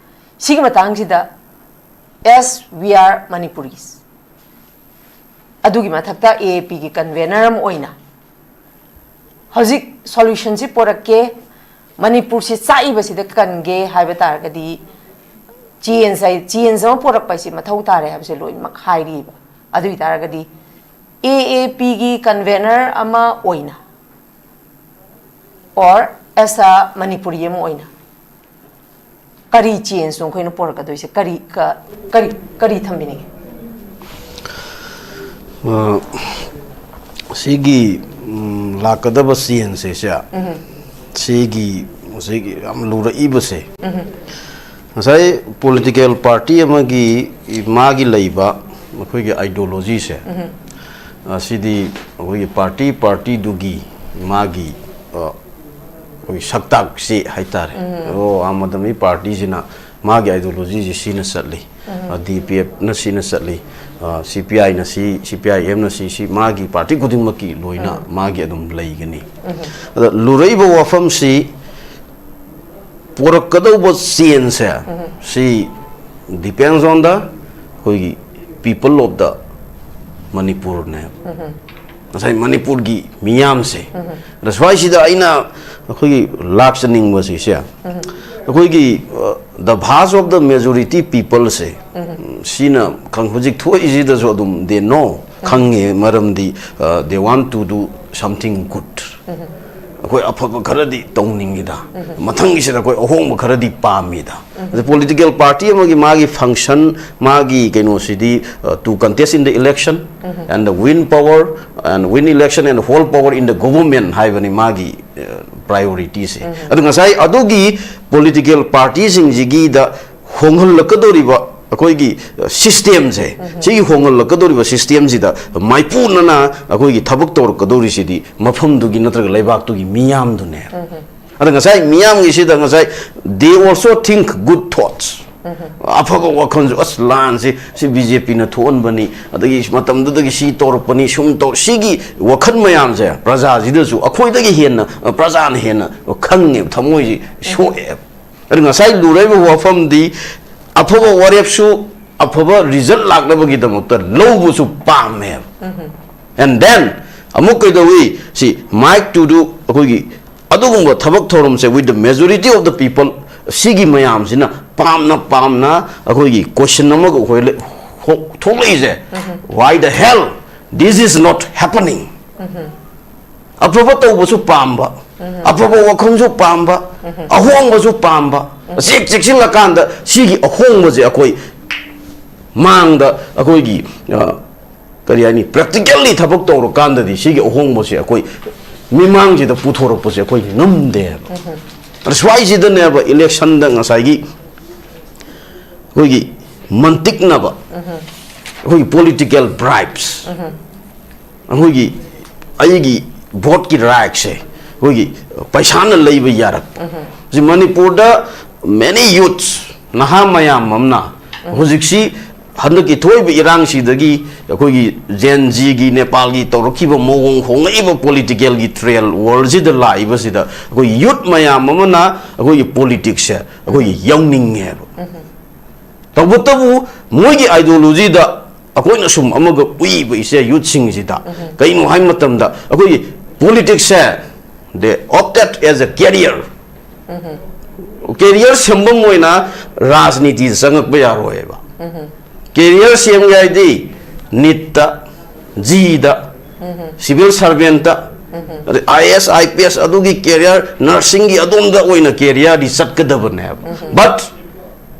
ꯁꯤꯒꯤ ꯃꯇꯥꯡꯁꯤꯗ as we are Manipuris, ꯑꯗꯨꯒꯤ ꯃꯊꯛꯇ ꯑꯦ ꯑꯦ ꯄꯤꯒꯤ ꯀꯟꯚꯦꯅꯔ ꯑꯃ ꯑꯣꯏꯅ ꯍꯧꯖꯤꯛ ꯁꯣꯂꯨꯁꯟꯁꯤ ꯄꯣꯔꯛꯀꯦ, ꯃꯅꯤꯄꯨꯔꯁꯤ ꯆꯥꯛꯏꯕꯁꯤꯗ ꯀꯟꯒꯦ ꯍꯥꯏꯕ ꯇꯥꯔꯒꯗꯤ ꯆꯦꯟꯖ ꯍꯥꯏ, ꯆꯦꯟꯖ ꯑꯃ ꯄꯣꯔꯛꯄ ꯍꯥꯏꯁꯤ ꯃꯊꯧ ꯇꯥꯔꯦ ꯍꯥꯏꯕꯁꯦ ꯂꯣꯏꯅꯃꯛ ꯍꯥꯏꯔꯤꯕ꯫ ꯑꯗꯨ ꯑꯣꯏ ꯇꯥꯔꯒꯗꯤ ꯑꯦ ꯑꯦ ꯄꯤꯒꯤ ꯀꯟꯚꯦꯅꯔ ꯑꯃ ꯑꯣꯏꯅ or as a ꯃꯅꯤꯄꯨꯔꯤ ꯑꯃ ꯑꯣꯏꯅ ꯀꯔꯤ ꯆꯦꯟꯖꯅꯣ ꯑꯩꯈꯣꯏꯅ ꯄꯣꯔꯛꯀꯗꯣꯏꯁꯦ? ꯀꯔꯤ ꯀ- ꯀꯔꯤ ꯀꯔꯤ ꯊꯝꯕꯤꯅꯤꯡꯉꯤ? ꯑ, ꯁꯤꯒꯤ ꯎꯝ, ꯂꯥꯛꯀꯗꯕ ꯆꯦꯟꯖꯁꯦ ꯁꯤꯒꯤ ꯁꯤꯒꯤ ꯌꯥꯝ ꯂꯨꯔꯛꯏꯕꯁꯦ, ꯉꯁꯥꯏ ꯄꯣꯂꯤꯇꯤꯀꯦꯜ ꯄꯥꯔꯇꯤ ꯑꯃꯒꯤ ꯃꯥꯒꯤ ꯂꯩꯕ ꯃꯈꯣꯏꯒꯤ ꯑꯥꯏꯗꯤꯌꯣꯂꯣꯖꯤꯁꯦ, ꯑꯁꯤꯗꯤ ꯑꯩꯈꯣꯏꯒꯤ ꯄꯥꯔꯇꯤ ꯄꯥꯔꯇꯤꯗꯨꯒꯤ ꯃꯥꯒꯤ ꯑ, ꯑꯩꯈꯣꯏꯒꯤ ꯁꯛꯇꯥꯛꯁꯤ ꯍꯥꯏꯇꯥꯔꯦ꯫ ꯑꯣ, ꯑꯥꯝ ꯑꯥꯗꯃꯤ ꯄꯥꯔꯇꯤꯁꯤꯅ ꯃꯥꯒꯤ ꯑꯥꯏꯗꯤꯌꯣꯂꯣꯖꯤꯁꯤ ꯁꯤꯅ ꯆꯠꯂꯤ, ꯗꯤ ꯄꯤ ꯑꯦꯐꯅ ꯁꯤꯅ ꯆꯠꯂꯤ, ꯁꯤ ꯄꯤ ꯑꯥꯏꯅ ꯁꯤ, ꯁꯤ ꯄꯤ ꯑꯥꯏ ꯑꯦꯝꯅ ꯁꯤ, ꯁꯤ ꯃꯥꯒꯤ ꯄꯥꯔꯇꯤ ꯈꯨꯗꯤꯡꯃꯛꯀꯤ ꯂꯣꯏꯅ ꯃꯥꯒꯤ ꯑꯗꯨꯝ ꯂꯩꯒꯅꯤ꯫ ꯑꯗ ꯂꯨꯔꯛꯏꯕ ꯋꯥꯐꯝꯁꯤ ꯄꯣꯔꯛꯀꯗꯧꯕ ꯆꯦꯟꯖꯁꯦ ꯁꯤ depends on the ꯑꯩꯈꯣꯏꯒꯤ people of the ꯃꯅꯤꯄꯨꯔꯅꯦ꯫ ꯉꯁꯥꯏ ꯃꯅꯤꯄꯨꯔꯒꯤ ꯃꯤꯌꯥꯝꯁꯦ, ꯑꯗ ꯁ꯭ꯋꯥꯏꯁꯤꯗ ꯑꯩꯅ ꯑꯩꯈꯣꯏꯒꯤ ꯂꯥꯛꯆꯅꯤꯡꯕꯁꯤꯁꯦ, ꯑꯩꯈꯣꯏꯒꯤ the vast of the majority peopleꯁꯦ, ꯁꯤꯅ ꯈꯪ- ꯍꯧꯖꯤꯛ ꯊꯣꯛꯏꯁꯤꯗꯁꯨ ꯑꯗꯨꯝ they know, ꯈꯪꯉꯦ, ꯃꯔꯝꯗꯤ they want to do something good꯫ ꯑꯩꯈꯣꯏ ꯑꯐꯕ ꯈꯔꯗꯤ ꯇꯧꯅꯤꯡꯉꯤꯗ, ꯃꯊꯪꯒꯤꯁꯤꯗ ꯑꯩꯈꯣꯏ ꯑꯍꯣꯡꯕ ꯈꯔꯗꯤ ꯄꯥꯝꯃꯤꯗ꯫ ꯑꯗ ꯄꯣꯂꯤꯇꯤꯀꯦꯜ ꯄꯥꯔꯇꯤ ꯑꯃꯒꯤ ꯃꯥꯒꯤ ꯐꯪꯁꯟ, ꯃꯥꯒꯤ ꯀꯩꯅꯣꯁꯤꯗꯤ to contest in the election and win power and win election and hold power in the government ꯍꯥꯏꯕꯅꯤ ꯃꯥꯒꯤ ꯄ꯭ꯔꯥꯏꯌꯣꯔꯤꯇꯤꯁꯦ꯫ ꯑꯗꯨ ꯉꯁꯥꯏ ꯑꯗꯨꯒꯤ ꯄꯣꯂꯤꯇꯤꯀꯦꯜ ꯄꯥꯔꯇꯤꯁꯤꯡꯁꯤꯒꯤꯗ ꯍꯣꯡꯍꯜꯂꯛꯀꯗꯧꯔꯤꯕ ꯑꯩꯈꯣꯏꯒꯤ ꯁꯤꯁꯇꯦꯝꯁꯦ, ꯁꯤꯒꯤ ꯍꯣꯡꯍꯜꯂꯛꯀꯗꯧꯔꯤꯕ ꯁꯤꯁꯇꯦꯝꯁꯤꯗ ꯃꯥꯏꯄꯨꯅꯅ ꯑꯩꯈꯣꯏꯒꯤ ꯊꯕꯛ ꯇꯧꯔꯛꯀꯗꯧꯔꯤꯁꯤꯗꯤ ꯃꯐꯝꯗꯨꯒꯤ ꯅꯠꯇ꯭ꯔꯒ ꯂꯩꯕꯥꯛꯇꯨꯒꯤ ꯃꯤꯌꯥꯝꯗꯨꯅꯦ꯫ ꯑꯗ ꯉꯁꯥꯏ ꯃꯤꯌꯥꯝꯒꯤꯁꯤꯗ ꯉꯁꯥꯏ they also think good thoughts꯫ ꯑꯐꯕ ꯋꯥꯈꯜꯁꯨ, ꯑꯁ, ꯂꯥꯟꯁꯤ ꯁꯤ ꯕꯤ ꯖꯦ ꯄꯤꯅ ꯊꯣꯛꯍꯟꯕꯅꯤ, ꯑꯗꯒꯤ ꯃꯇꯝꯗꯨꯗꯒꯤ ꯁꯤ ꯇꯧꯔꯛꯄꯅꯤ, ꯁꯨꯝ ꯇꯧ, ꯁꯤꯒꯤ ꯋꯥꯈꯜ ꯃꯌꯥꯝꯁꯦ ꯄ꯭ꯔꯖꯥꯁꯤꯗꯁꯨ ꯑꯩꯈꯣꯏꯗꯒꯤ ꯍꯦꯟꯅ ꯄ꯭ꯔꯖꯥꯅ ꯍꯦꯟꯅ ꯈꯪꯉꯦꯕ, ꯊꯃꯣꯏꯁꯤ ꯁꯣꯛꯑꯦꯕ꯫ ꯑꯗꯨ ꯉꯁꯥꯏ ꯂꯨꯔꯛꯏꯕ ꯋꯥꯐꯝꯗꯤ ꯑꯐꯕ ꯋꯥꯔꯦꯞꯁꯨ ꯑꯐꯕ ꯔꯤꯖꯜ ꯂꯥꯛꯅꯕꯒꯤꯗꯃꯛꯇ ꯂꯧꯕꯁꯨ ꯄꯥꯝꯃꯦꯕ꯫ And then ꯑꯃꯨꯛ ꯀꯩꯗꯧꯏ? ꯁꯤ ꯃꯥꯏꯛ ꯇꯨꯗꯨ ꯑꯩꯈꯣꯏꯒꯤ ꯑꯗꯨꯒꯨꯝꯕ ꯊꯕꯛ ꯊꯧꯔꯝꯁꯦ with the majority of the people, ꯁꯤꯒꯤ ꯃꯌꯥꯝꯁꯤꯅ ꯄꯥꯝꯅ ꯄꯥꯝꯅ ꯑꯩꯈꯣꯏꯒꯤ ꯀꯣꯏꯁꯟ ꯑꯃꯒ ꯑꯩꯈꯣꯏ ꯂꯩ-, ꯍꯣ-, ꯊꯣꯛꯂꯛꯏꯁꯦ, "Why the hell this is not happening?" ꯑꯐꯕ ꯇꯧꯕꯁꯨ ꯄꯥꯝꯕ, ꯑꯐꯕ ꯋꯥꯈꯜꯁꯨ ꯄꯥꯝꯕ, ꯑꯍꯣꯡꯕꯁꯨ ꯄꯥꯝꯕ꯫ ꯆꯦꯛ ꯆꯦꯛꯁꯤꯜꯂꯀꯥꯟꯗ ꯁꯤꯒꯤ ꯑꯍꯣꯡꯕꯁꯦ ꯑꯩꯈꯣꯏ ꯃꯥꯡꯗ ꯑꯩꯈꯣꯏꯒꯤ, ꯑ, ꯀꯔꯤ ꯍꯥꯏꯅꯤ, ꯄ꯭ꯔꯦꯛꯇꯤꯀꯦꯜꯂꯤ ꯊꯕꯛ ꯇꯧꯔꯀꯥꯟꯗꯗꯤ ꯁꯤꯒꯤ ꯑꯍꯣꯡꯕꯁꯦ ꯑꯩꯈꯣꯏ ꯃꯤꯃꯥꯡꯁꯤꯗ ꯄꯨꯊꯣꯔꯛꯄꯁꯦ ꯑꯩꯈꯣꯏ ꯉꯝꯗꯦꯕ꯫ ꯑꯗ ꯁ꯭ꯋꯥꯏꯁꯤꯗꯅꯦꯕ ꯏꯂꯦꯛꯁꯟꯗ ꯉꯁꯥꯏꯒꯤ ꯑꯩꯈꯣꯏꯒꯤ ꯃꯟꯇꯤꯛꯅꯕ, ꯑꯩꯈꯣꯏꯒꯤ ꯄꯣꯂꯤꯇꯤꯀꯦꯜ ꯕ꯭ꯔꯥꯏꯞꯁ, ꯑꯩꯈꯣꯏꯒꯤ, ꯑꯩꯒꯤ ꯚꯣꯠꯀꯤ ꯔꯥꯏꯠꯁꯦ ꯑꯩꯈꯣꯏꯒꯤ ꯄꯩꯁꯥꯅ ꯂꯩꯕ ꯌꯥꯔꯛꯄ꯫ ꯍꯧꯖꯤꯛ ꯃꯅꯤꯄꯨꯔꯗ many youths, ꯅꯍꯥ ꯃꯌꯥꯝ ꯑꯃꯅ ꯍꯧꯖꯤꯛꯁꯤ ꯍꯟꯗꯛꯀꯤ ꯊꯣꯛꯏꯕ ꯏꯔꯥꯡꯁꯤꯗꯒꯤ ꯑꯩꯈꯣꯏꯒꯤ ꯖꯦꯟ ꯖꯤꯒꯤ, ꯅꯦꯄꯥꯜꯒꯤ ꯇꯧꯔꯛꯈꯤꯕ ꯃꯑꯣꯡ, ꯍꯣꯡꯂꯛꯏꯕ ꯄꯣꯂꯤꯇꯤꯀꯦꯜꯒꯤ ꯇ꯭ꯔꯦꯜ ꯋꯥꯔꯜꯁꯤꯗ ꯂꯥꯛꯏꯕꯁꯤꯗ ꯑꯩꯈꯣꯏ ꯌꯨꯠ ꯃꯌꯥꯝ ꯑꯃꯅ ꯑꯩꯈꯣꯏꯒꯤ ꯄꯣꯂꯤꯇꯤꯛꯁꯁꯦ ꯑꯩꯈꯣꯏꯒꯤ ꯌꯥꯎꯅꯤꯡꯉꯦꯕ꯫ ꯇꯧꯕꯇꯕꯨ ꯃꯣꯏꯒꯤ ꯑꯥꯏꯗꯤꯌꯣꯂꯣꯖꯤꯗ ꯑꯩꯈꯣꯏꯅ ꯁꯨꯝ ꯑꯃꯒ ꯎꯏꯕ ꯏꯆꯦ ꯌꯨꯠꯁꯤꯡꯁꯤꯗ ꯀꯩꯅꯣ ꯍꯥꯏꯕ ꯃꯇꯝꯗ ꯑꯩꯈꯣꯏꯒꯤ ꯄꯣꯂꯤꯇꯤꯛꯁꯁꯦ they opted as a career꯫ Career ꯁꯦꯝꯐꯝ ꯑꯣꯏꯅ ꯔꯥꯖꯅꯤꯇꯤꯗ ꯆꯪꯉꯛꯄ ꯌꯥꯔꯣꯏꯕ꯫ ꯀꯦꯔꯤꯌꯔ ꯁꯦꯝꯒꯦ ꯍꯥꯏꯗꯤ ꯅꯤꯠꯇ, ꯖꯤꯗ, ꯁꯤꯚꯤꯜ ꯁꯥꯔꯚꯦꯟꯇ, ꯑꯗꯩ I A S, I P S, ꯑꯗꯨꯒꯤ ꯀꯦꯔꯤꯌꯔ, ꯅꯔꯁꯤꯡꯒꯤ ꯑꯗꯣꯝꯗ ꯑꯣꯏꯅ ꯀꯦꯔꯤꯌꯔꯗꯤ ꯆꯠꯀꯗꯕꯅꯦꯕ꯫ But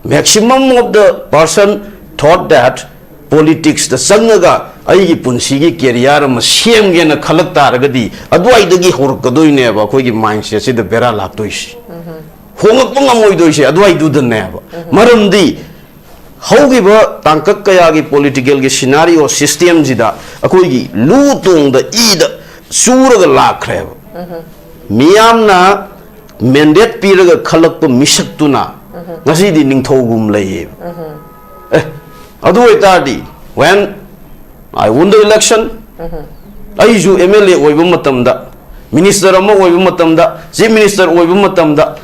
maximum of the person thought that ꯄꯣꯂꯤꯇꯤꯛꯁꯇ ꯆꯪꯉꯒ ꯑꯩꯒꯤ ꯄꯨꯟꯁꯤꯒꯤ ꯀꯦꯔꯤꯌꯔ ꯑꯃ ꯁꯦꯝꯒꯦꯅ ꯈꯜꯂꯛ ꯇꯥꯔꯒꯗꯤ ꯑꯗꯨꯋꯥꯏꯗꯒꯤ ꯍꯧꯔꯛꯀꯗꯣꯏꯅꯦꯕ ꯑꯩꯈꯣꯏꯒꯤ ꯃꯥꯏꯟꯁꯦꯠꯁꯤꯗ ꯕꯦꯔꯥ ꯂꯥꯛꯇꯣꯏꯁꯦ꯫ ꯍꯣꯡꯂꯛꯄ ꯉꯝꯃꯣꯏꯗꯣꯏꯁꯦ ꯑꯗꯨꯋꯥꯏꯗꯨꯗꯅꯦꯕ꯫ ꯃꯔꯝꯗꯤ ꯍꯧꯈꯤꯕ ꯇꯥꯡꯀꯛ ꯀꯌꯥꯒꯤ ꯄꯣꯂꯤꯇꯤꯀꯦꯜꯒꯤ ꯁꯤꯅꯥꯔꯤꯑꯣ ꯁꯤꯁꯇꯦꯝꯁꯤꯗ ꯑꯩꯈꯣꯏꯒꯤ ꯂꯨ ꯇꯣꯡꯗ ꯏꯗ ꯆꯨꯔꯒ ꯂꯥꯛꯈ꯭ꯔꯦꯕ꯫ ꯃꯤꯌꯥꯝꯅ ꯃꯦꯟꯗꯦꯠ ꯄꯤꯔꯒ ꯈꯜꯂꯛꯄ ꯃꯤꯁꯛꯇꯨꯅ ꯉꯁꯤꯗꯤ ꯅꯤꯡꯊꯧꯒꯨꯝ ꯂꯩꯌꯦꯕ꯫ ꯑꯦ, ꯑꯗꯨ ꯑꯣꯏꯇꯥꯔꯗꯤ, when I won the election, ꯑꯩꯁꯨ M L A ꯑꯣꯏꯕ ꯃꯇꯝꯗ, minister ꯑꯃ ꯑꯣꯏꯕ ꯃꯇꯝꯗ, chief minister ꯑꯣꯏꯕ ꯃꯇꯝꯗ,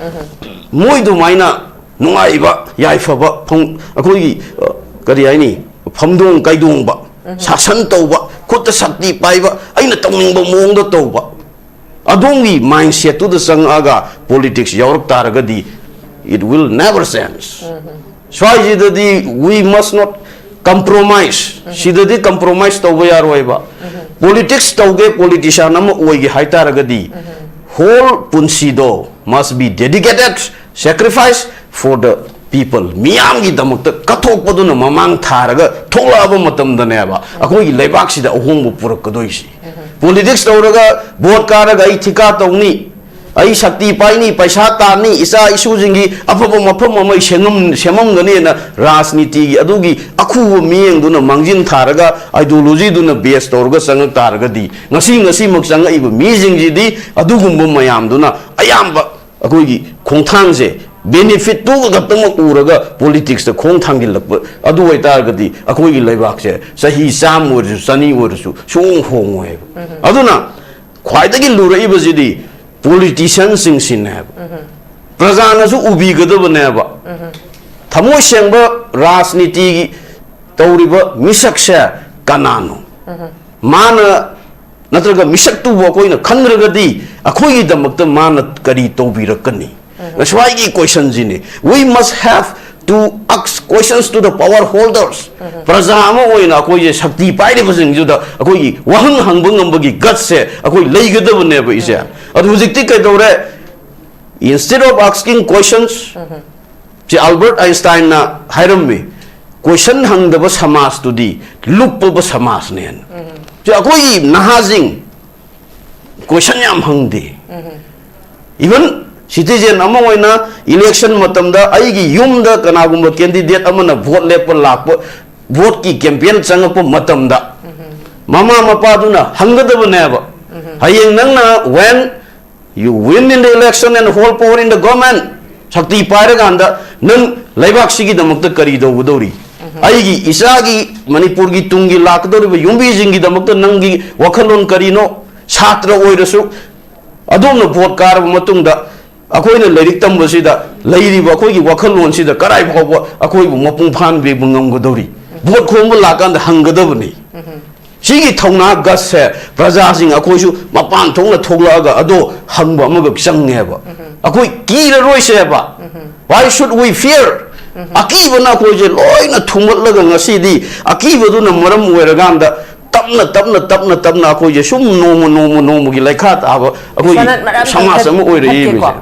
ꯃꯣꯏ ꯑꯗꯨꯃꯥꯏꯅ ꯅꯨꯡꯉꯥꯏꯕ, ꯌꯥꯏꯐꯕ, ꯐꯪ-, ꯑꯩꯈꯣꯏꯒꯤ, ꯑ, ꯀꯔꯤ ꯍꯥꯏꯅꯤ, ꯐꯝꯗꯣꯡ ꯀꯥꯏꯗꯣꯡꯕ, ꯁꯥꯁꯟ ꯇꯧꯕ, ꯈꯨꯠꯇ ꯁꯛꯇꯤ ꯄꯥꯏꯕ, ꯑꯩꯅ ꯇꯧꯅꯤꯡꯕ ꯃꯑꯣꯡꯗ ꯇꯧꯕ, ꯑꯗꯣꯝꯒꯤ mindsetꯇꯨꯗ ꯆꯪꯉꯛꯑꯒ politics ꯌꯥꯎꯔꯛ ꯇꯥꯔꯒꯗꯤ, it will never change. ꯁ꯭ꯋꯥꯏꯁꯤꯗꯗꯤ we must not compromise. ꯁꯤꯗꯗꯤ compromise ꯇꯧꯕ ꯌꯥꯔꯣꯏꯕ꯫ Politics ꯇꯧꯒꯦ, politician ꯑꯃ ꯑꯣꯏꯒꯦ ꯍꯥꯏꯇꯥꯔꯒꯗꯤ, whole ꯄꯨꯟꯁꯤꯗꯣ must be dedicated, sacrifice for the people. ꯃꯤꯌꯥꯝꯒꯤꯗꯃꯛꯇ ꯀꯠꯊꯣꯛꯄꯗꯨꯅ ꯃꯃꯥꯡ ꯊꯥꯔꯒ ꯊꯣꯛꯂꯛꯑꯕ ꯃꯇꯝꯗꯅꯦꯕ ꯑꯩꯈꯣꯏꯒꯤ ꯂꯩꯕꯥꯛꯁꯤꯗ ꯑꯍꯣꯡꯕ ꯄꯨꯔꯛꯀꯗꯣꯏꯁꯤ꯫ Politics ꯇꯧꯔꯒ, vote ꯀꯥꯔꯒ ꯑꯩ ꯊꯤꯀꯥ ꯇꯧꯅꯤ, ꯑꯩ ꯁꯛꯇꯤ ꯄꯥꯏꯅꯤ, ꯄꯩꯁꯥ ꯇꯥꯟꯅꯤ, ꯏꯆꯥ ꯏꯁꯨꯁꯤꯡꯒꯤ ꯑꯐꯕ ꯃꯐꯝ ꯑꯃ ꯁꯦꯝꯉꯝ-, ꯁꯦꯝꯃꯝꯒꯅꯤꯅ ꯔꯥꯖꯅꯤꯇꯤꯒꯤ ꯑꯗꯨꯒꯤ ꯑꯈꯨꯕ ꯃꯤꯠꯌꯦꯡꯗꯨꯅ ꯃꯥꯡꯖꯤꯟ ꯊꯥꯔꯒ, ideologyꯗꯨꯅ base ꯇꯧꯔꯒ ꯆꯪꯉꯛ ꯇꯥꯔꯒꯗꯤ, ꯉꯁꯤ, ꯉꯁꯤꯃꯛ ꯆꯪꯉꯛꯏꯕ ꯃꯤꯁꯤꯡꯁꯤꯗꯤ ꯑꯗꯨꯒꯨꯝꯕ ꯃꯌꯥꯝꯗꯨꯅ ꯑꯌꯥꯝꯕ ꯑꯩꯈꯣꯏꯒꯤ ꯈꯣꯡꯊꯥꯡꯁꯦ, benefitꯇꯨ ꯈꯛꯇꯃꯛ ꯎꯔꯒ politicsꯇ ꯈꯣꯡ ꯊꯥꯡꯖꯤꯜꯂꯛꯄ ꯑꯗꯨ ꯑꯣꯏꯇꯥꯔꯒꯗꯤ, ꯑꯩꯈꯣꯏꯒꯤ ꯂꯩꯕꯥꯛꯁꯦ ꯆꯍꯤ ꯆꯥꯝꯃ ꯑꯣꯏꯔꯁꯨ, ꯆꯅꯤ ꯑꯣꯏꯔꯁꯨ ꯁꯨꯡꯍꯣꯡ ꯍꯣꯡꯉꯣꯏꯕ꯫ ꯑꯗꯨꯅ ꯈ꯭ꯋꯥꯏꯗꯒꯤ ꯂꯨꯔꯛꯏꯕꯁꯤꯗꯤ politicianꯁꯤꯡꯁꯤꯅꯦꯕ꯫ ꯄ꯭ꯔꯖꯥꯅꯁꯨ ꯎꯕꯤꯒꯗꯕꯅꯦꯕ꯫ ꯊꯃꯣꯏ ꯁꯦꯡꯕ ꯔꯥꯖꯅꯤꯇꯤꯒꯤ ꯇꯧꯔꯤꯕ ꯃꯤꯁꯛꯁꯦ ꯀꯅꯥꯅꯣ? ꯃꯥꯅ, ꯅꯠꯇ꯭ꯔꯒ ꯃꯤꯁꯛꯇꯨꯕꯨ ꯑꯩꯈꯣꯏꯅ ꯈꯪꯗ꯭ꯔꯒꯗꯤ, ꯑꯩꯈꯣꯏꯒꯤꯗꯃꯛꯇ ꯃꯥꯅ ꯀꯔꯤ ꯇꯧꯕꯤꯔꯛꯀꯅꯤ? ꯉꯁꯥꯏꯒꯤ questionꯁꯤꯅꯤ꯫ We must have to ask questions to the power holders. ꯄ꯭ꯔꯖꯥ ꯑꯃ ꯑꯣꯏꯅ ꯑꯩꯈꯣꯏꯁꯦ, ꯁꯛꯇꯤ ꯄꯥꯏꯔꯤꯕꯁꯤꯡꯁꯤꯗ ꯑꯩꯈꯣꯏꯒꯤ ꯋꯥꯍꯪ ꯍꯪꯕ ꯉꯝꯕꯒꯤ gutsꯁꯦ ꯑꯩꯈꯣꯏ ꯂꯩꯒꯗꯕꯅꯦꯕ, ꯏꯆꯦ꯫ ꯑꯗꯨ ꯍꯧꯖꯤꯛꯇꯤ ꯀꯩꯗꯧꯔꯦ? Instead of asking questions, ꯁꯤ Albert Einsteinꯅ ꯍꯥꯏꯔꯝꯃꯤ, question ꯍꯪꯗꯕ ꯁꯃꯥꯖꯇꯨꯗꯤ ꯂꯨꯞꯄꯕ ꯁꯃꯥꯖꯅꯦꯅ꯫ ꯁꯤ ꯑꯩꯈꯣꯏꯒꯤ ꯅꯍꯥꯁꯤꯡ question ꯌꯥꯝ ꯍꯪꯗꯦ꯫ Even citizen ꯑꯃ ꯑꯣꯏꯅ election ꯃꯇꯝꯗ ꯑꯩꯒꯤ ꯌꯨꯝꯗ ꯀꯅꯥꯒꯨꯝꯕ candidate ꯑꯃꯅ vote ꯂꯦꯞꯄ ꯂꯥꯛꯄ, voteꯀꯤ campaign ꯆꯪꯉꯛꯄ ꯃꯇꯝꯗ ꯃꯃꯥ ꯃꯄꯥꯗꯨꯅ ꯍꯪꯒꯗꯕꯅꯦꯕ, ꯍꯌꯦꯡ ꯅꯪꯅ, when you win in the election and hold power in the government, ꯁꯛꯇꯤ ꯄꯥꯏꯔꯀꯥꯟꯗ ꯅꯪ ꯂꯩꯕꯥꯛꯁꯤꯒꯤꯗꯃꯛꯇ ꯀꯔꯤ ꯇꯧꯒꯗꯧꯔꯤ? ꯑꯩꯒꯤ ꯏꯆꯥꯒꯤ, ꯃꯅꯤꯄꯨꯔꯒꯤ ꯇꯨꯡꯒꯤ ꯂꯥꯛꯀꯗꯧꯔꯤꯕ ꯌꯨꯝꯕꯤꯁꯤꯡꯒꯤꯗꯃꯛꯇ ꯅꯪꯒꯤ ꯋꯥꯈꯜꯂꯣꯟ ꯀꯔꯤꯅꯣ? ꯁꯥꯇ꯭ꯔ ꯑꯣꯏꯔꯁꯨ, ꯑꯗꯣꯝꯅ ꯚꯣꯠ ꯀꯥꯔꯕ ꯃꯇꯨꯡꯗ ꯑꯩꯈꯣꯏꯅ ꯂꯥꯏꯔꯤꯛ ꯇꯝꯕꯁꯤꯗ ꯂꯩꯔꯤꯕ ꯑꯩꯈꯣꯏꯒꯤ ꯋꯥꯈꯜꯂꯣꯟꯁꯤꯗ ꯀꯗꯥꯏ ꯐꯥꯎꯕ ꯑꯩꯈꯣꯏꯕꯨ ꯃꯄꯨꯡ ꯐꯥꯍꯟꯕꯤꯕ ꯉꯝꯒꯗꯧꯔꯤ? ꯚꯣꯠ ꯈꯣꯝꯕ ꯂꯥꯛꯀꯥꯟꯗ ꯍꯪꯒꯗꯕꯅꯤ꯫ ꯁꯤꯒꯤ ꯊꯧꯅꯥ ꯒꯠꯁꯦ ꯄ꯭ꯔꯖꯥꯁꯤꯡ ꯑꯩꯈꯣꯏꯁꯨ ꯃꯄꯥꯟ ꯊꯣꯛꯅ ꯊꯣꯛꯂꯛꯑꯒ ꯑꯗꯣ ꯍꯪꯕ ꯑꯃꯈꯛ ꯆꯪꯉꯦꯕ꯫ ꯑꯩꯈꯣꯏ ꯀꯤꯔꯔꯣꯏꯁꯦꯕ꯫ Why should we fear? ꯑꯀꯤꯕꯅ ꯑꯩꯈꯣꯏꯁꯦ ꯂꯣꯏꯅ ꯊꯨꯝꯒꯠꯂꯒ ꯉꯁꯤꯗꯤ ꯑꯀꯤꯕꯗꯨꯅ ꯃꯔꯝ ꯑꯣꯏꯔꯀꯥꯟꯗ ꯇꯞꯅ ꯇꯞꯅ ꯇꯞꯅ ꯇꯞꯅ ꯑꯩꯈꯣꯏꯁꯦ ꯁꯨꯝ ꯅꯣꯡꯃ ꯅꯣꯡꯃ ꯅꯣꯡꯃꯒꯤ ꯂꯩꯈꯥ ꯇꯥꯕ ꯑꯩꯈꯣꯏꯒꯤ ꯁꯣꯅꯥꯠ, ꯃꯔꯝ ꯁꯃꯥꯖ ꯑꯃ ꯑꯣꯏꯔꯛꯏꯕꯁꯦ꯫ ꯍꯥꯏꯒꯦꯀꯣ꯫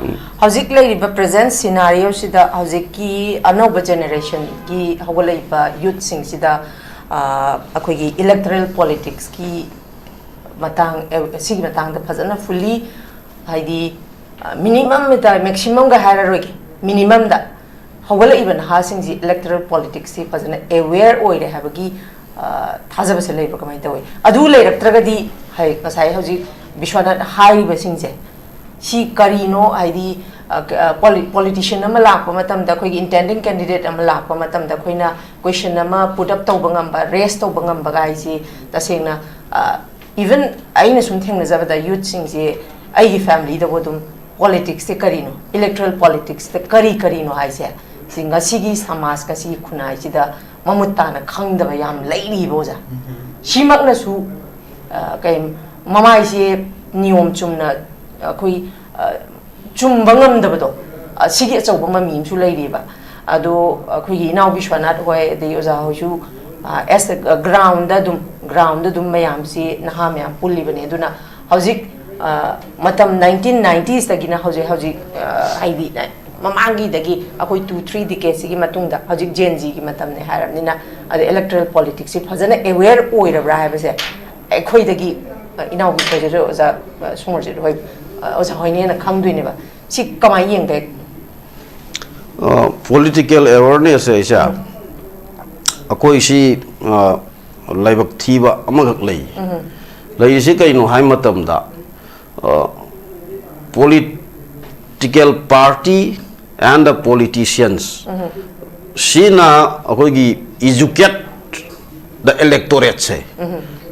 ꯍꯧꯖꯤꯛ ꯂꯩꯔꯤꯕ present scenarioꯁꯤꯗ ꯍꯧꯖꯤꯛꯀꯤ ꯑꯅꯧꯕ generationꯒꯤ ꯍꯧꯒꯠꯂꯛꯏꯕ youthꯁꯤꯡꯁꯤꯗ, ꯑ, ꯑꯩꯈꯣꯏꯒꯤ electoral politicsꯀꯤ ꯃꯇꯥꯡ, ꯑ, ꯁꯤꯒꯤ ꯃꯇꯥꯡꯗ ꯐꯖꯅ fully, ꯍꯥꯏꯗꯤ, ꯑ, minimum ꯍꯥꯏꯇꯥꯔꯦ, maximumꯒ ꯍꯥꯏꯔꯔꯣꯏꯒꯦ, minimumꯗ ꯍꯧꯒꯠꯂꯛꯏꯕ ꯅꯍꯥꯁꯤꯡꯁꯤ electoral politicsꯁꯤ ꯐꯖꯅ aware ꯑꯣꯏꯔꯦ ꯍꯥꯏꯕꯒꯤ, ꯑ, ꯊꯥꯖꯕꯁꯦ ꯂꯩꯕ꯭ꯔꯥ, ꯀꯃꯥꯏꯅ ꯇꯧꯋꯤ? ꯑꯗꯨ ꯂꯩꯔꯛꯇ꯭ꯔꯒꯗꯤ, ꯍꯥꯏ, ꯉꯁꯥꯏ ꯍꯧꯖꯤꯛ ꯕꯤꯁ꯭ꯋꯥꯅꯥꯊ ꯍꯥꯏꯔꯤꯕꯁꯤꯡꯁꯦ, ꯁꯤ ꯀꯔꯤꯅꯣ? ꯍꯥꯏꯗꯤ, ꯑ, ꯀ-, ꯑ, poli-, politician ꯑꯃ ꯂꯥꯛꯄ ꯃꯇꯝꯗ, ꯑꯩꯈꯣꯏꯒꯤ intending candidate ꯑꯃ ꯂꯥꯛꯄ ꯃꯇꯝꯗ ꯑꯩꯈꯣꯏꯅ question ꯑꯃ put up ꯇꯧꯕ ꯉꯝꯕ, raise ꯇꯧꯕ ꯉꯝꯕꯒ ꯍꯥꯏꯁꯤ ꯇꯁꯦꯡꯅ, ꯑ, even ꯑꯩꯅ ꯁꯨꯝ ꯊꯦꯡꯅꯖꯕꯗ youthꯁꯤꯡꯁꯦ, ꯑꯩꯒꯤ familyꯗꯕꯨ ꯑꯗꯨꯝ politicsꯁꯦ ꯀꯔꯤꯅꯣ, electoral politicsꯇ ꯀꯔꯤ ꯀꯔꯤꯅꯣ ꯍꯥꯏꯁꯦ, ꯁꯤ ꯉꯁꯤꯒꯤ ꯁꯃꯥꯖ, ꯉꯁꯤꯒꯤ ꯈꯨꯟꯅꯥꯏꯁꯤꯗ ꯃꯃꯨꯠ ꯇꯥꯅ ꯈꯪꯗꯕ ꯌꯥꯝ ꯂꯩꯔꯤꯕ, ꯑꯣꯖꯥ꯫ ꯁꯤꯃꯛꯅꯁꯨ, ꯑ, ꯀꯩ, ꯃꯃꯥꯏꯁꯦ ꯅꯤꯌꯣꯝ ꯆꯨꯝꯅ ꯑꯩꯈꯣꯏ, ꯑ, ꯆꯨꯝꯕ ꯉꯝꯗꯕꯗꯣ, ꯑ, ꯁꯤꯒꯤ ꯑꯆꯧꯕ ꯃꯃꯤ ꯑꯃꯁꯨ ꯂꯩꯔꯤꯕ꯫ ꯑꯗꯣ ꯑꯩꯈꯣꯏꯒꯤ ꯏꯅꯥꯎ ꯕꯤꯁ꯭ꯋꯥꯅꯥꯊ ꯍꯣꯏ, ꯑꯗꯩ ꯑꯣꯖꯥ ꯍꯣꯏꯁꯨ, ꯑ, as a groundꯗ ꯑꯗꯨꯝ, groundꯗ ꯑꯗꯨꯝ ꯃꯌꯥꯝꯁꯤ, ꯅꯍꯥ ꯃꯌꯥꯝ ꯄꯨꯜꯂꯤꯕꯅꯦ꯫ ꯑꯗꯨꯅ ꯍꯧꯖꯤꯛ, ꯑ, ꯃꯇꯝ nineteen ninetiesꯇꯒꯤꯅ ꯍꯧꯖꯤꯛ, ꯍꯧꯖꯤꯛ, ꯑ, ꯍꯥꯏꯗꯤ ꯃꯃꯥꯡꯒꯤꯗꯒꯤ ꯑꯩꯈꯣꯏ two three decadesꯁꯤꯒꯤ ꯃꯇꯨꯡꯗ ꯍꯧꯖꯤꯛ Gen Zꯒꯤ ꯃꯇꯝꯅꯦ ꯍꯥꯏꯔꯕꯅꯤꯅ, ꯑꯗ electoral politicsꯁꯤ ꯐꯖꯅ aware ꯑꯣꯏꯔꯕ꯭ꯔꯥ ꯍꯥꯏꯕꯁꯦ ꯑꯩꯈꯣꯏꯗꯒꯤ, ꯑ, ꯏꯅꯥꯎꯕꯤ ꯈꯣꯏꯗꯁꯨ ꯑꯣꯖꯥ, ꯑ, ꯁꯣꯃꯣꯔꯖꯤꯠ ꯍꯣꯏ, ꯑ, ꯑꯣꯖꯥ ꯍꯣꯏꯅ ꯍꯦꯟꯅ ꯈꯪꯗꯣꯏꯅꯦꯕ꯫ ꯁꯤ ꯀꯃꯥꯏꯅ ꯌꯦꯡꯒꯦ? ꯑ, political awareness ꯍꯥꯏꯁꯦ ꯑꯩꯈꯣꯏꯁꯤ, ꯑ, ꯂꯥꯏꯕꯛ ꯊꯤꯕ ꯑꯃꯈꯛ ꯂꯩ꯫ ꯂꯩꯔꯤꯁꯤ ꯀꯩꯅꯣ ꯍꯥꯏ ꯃꯇꯝꯗ, ꯑ, political party and the politicians ꯁꯤꯅ ꯑꯩꯈꯣꯏꯒꯤ educate the electorate say,